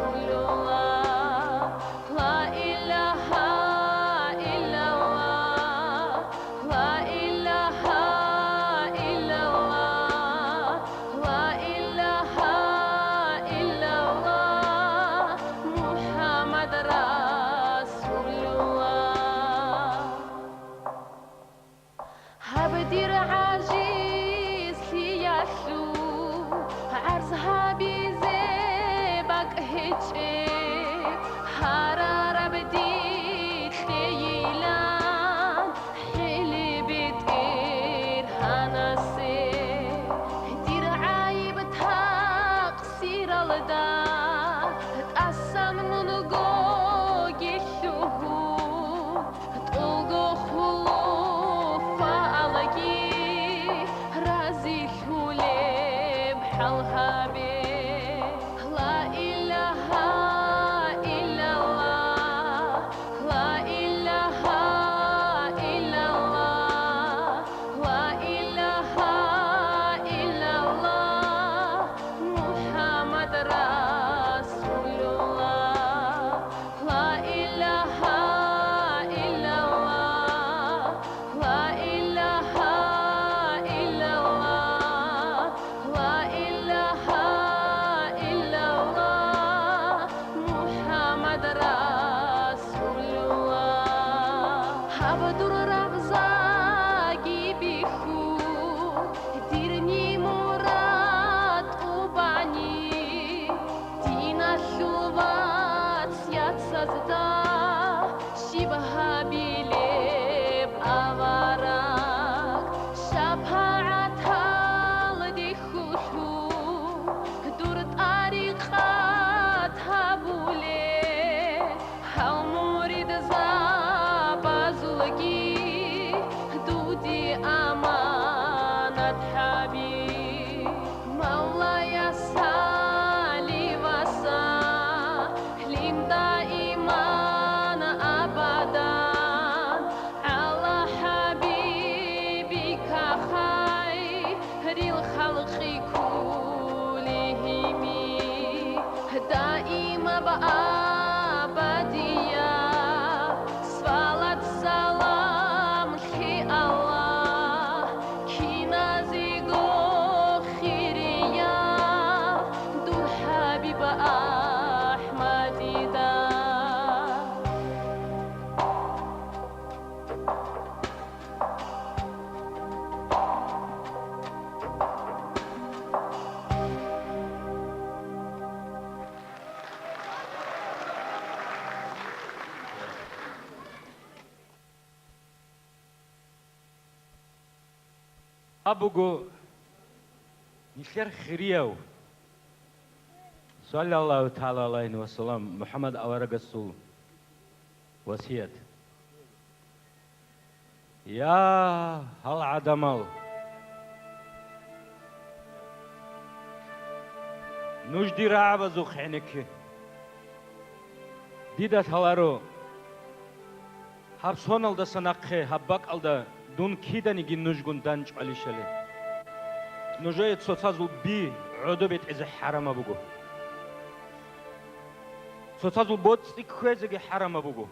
Дур рагъзаги бихьу, дирни мурад тӀубани, диналъул вац яцазда щиб гьабилеб авараг, шапагӀаталде хьулъу, дур тӀарикъат гьабуле. Гьал муридзабазулги дуде аманат гьаби. Мавлая, салли ва саллим даиман абадан гӀала хӀабибика хайрил халкъи куллигьими. Даимаб абадияб салат-салам лъе Аллагь, киназего хирияб дур ХӀабиб АхӀмадида. Гьаб буго нилъер хирияв, саллаллагьу тагӀала гӀалайгьи ва саллам, МухӀаммад аварагасул васият. Я, гьал гӀадамал! Нуж дир рагӀабазухъ гӀенекке. Дида лъаларо, гьаб соналдаса нахъе гьаб бакӀалда дун киданиги нужгун дандчӀвалищали. Нужее цоцазул би гӀодобе тӀезе хӀарамаб буго. Цоцазул боцӀи кквезеги хӀарамаб буго.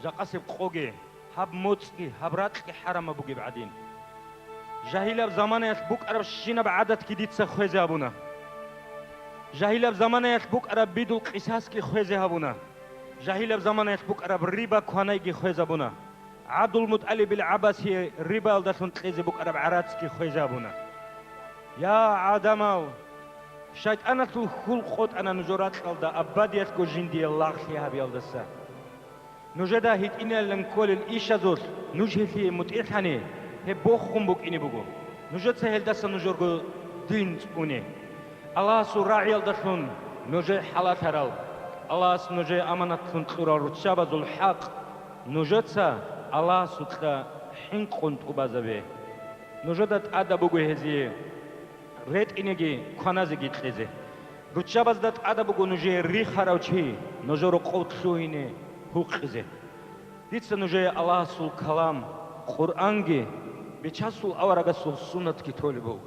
Жакъасеб къоги, гьаб моцӀги, гьаб ракьги хӀарамаб бугеб гӀадин. Жагьилаб заманаялъ букӀарабщинаб гӀадатги дица хвезе гьабуна. Жагьилаб заманаялъ букӀараб бидул къисасги хвезе гьабуна. Жагьилаб заманаялъ букӀараб риба кванайги хвезабуна. ГӀабдулмутӀалибил ГӀаббасие рибаялдалъун кьезе букӀараб гӀарацги хвезе гьабуна. Я, гӀадамал! ШайтӀаналъул хьул къотӀана нужер ракьалда абадиялъго жиндие лагълъи гьабиялдаса. Нужеда гьитӀинилан кколел ишазулъ нуж гьелъие мутӀигӀлъани, гьеб бохун букӀине буго. Нужеца гьелдаса нужерго дин цӀуне. Аллагьасул рагӀиялдалъун нужее хӀалалъарал, Аллагьас нужее аманатлъун кьурал руччабазул хӀакъ нужеца Аллагьасукьа хӀинкъун тӀубазабе. Нужеда тӀадаб буго гьезие ретӀинеги кваназеги кьезе. Руччабазда тӀадаб буго нужее рихарав чи нужер рокъов лъугьине гьукъизе. Дица нужее Аллагьасул калам, Къуръанги, Бичасул аварагасул суннатги толеб буго.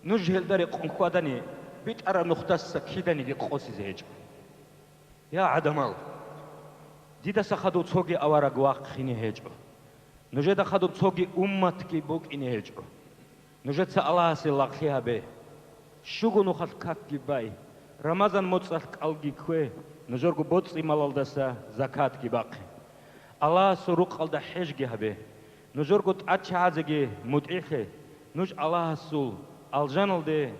Нуж гьелда рекъон хьвадани, битӀараб нухдаса киданиги къосизе гьечӀо. Я гӀадамал! Дидаса хадув цоги авараг вахъине гьечӀо. Нужеда хадуб цоги умматги букӀине гьечӀо. Нужеца Аллагьасе лагълъи гьабе. Щуго нухалъ какги бай, Рамазан моцӀалъ кӀалги ккве, нужерго боцӀи-малалдаса закатги бахъе. Аллагьасул рукъалда хӀежги гьабе. Нужерго тӀадчагӀазеги мутӀигӀлъе, нуж Аллагьасул алжаналде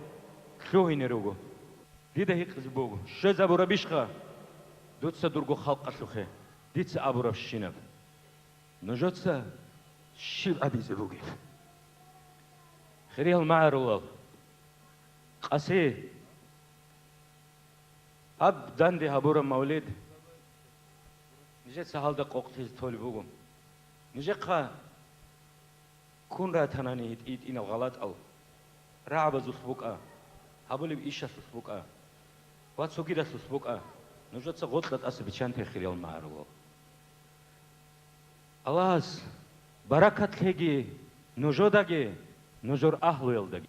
лъугьине руго. Дида гьикъизе буго, щвезабурабищха дуца дурго халкъалъухъе? Дица абурабщинаб. Нужеца щиб гьабизе бугеб? Хириял магӀарулал, къаси, гьаб данде гьабураб мавлид нижеца гьалда къокълъизе толеб буго. Нижехъа ккун ратанани гьитӀи-гьитӀинал гъалатӀал, рагӀабазулъ букӀа, гьабулеб ишалъулъ букӀа ва цогидалъулъ букӀа, нужеца гъоркьа тӀаса биччанте, хириял магӀарулал. Аллагьас баракат лъеги нужедаги, нужер агьлуялдаги.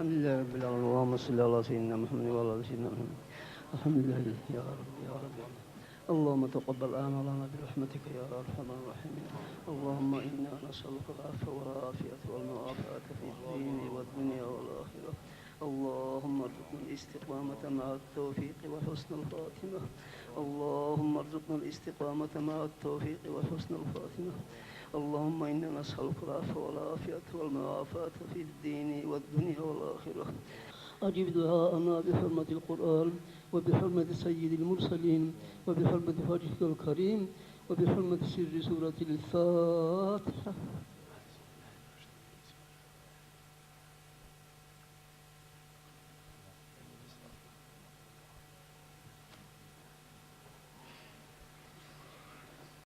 الحمد لله رب العالمين. اللهم صل على سيدنا محمد وعلى آل سيدنا محمد. الحمد لله يا رب، يا رب. اللهم تقبل أعمالنا برحمتك يا أرحم الراحمين. اللهم إنا نسألك العفو والعافية والمعافاة في الدين والدنيا والآخرة. اللهم ارزقنا الاستقامة مع التوفيق وحسن الخاتمة. اللهم ارزقنا الاستقامة مع التوفيق وحسن الخاتمة. اللهم إنا نسألك العفو والعافية والمعافاة في الدين والدنيا والآخرة. أجب دعاءنا بحرمة القرآن وبحرمة سيد المرسلين وبحرمة وجهك الكريم وبحرمة سر سورة الفاتحة.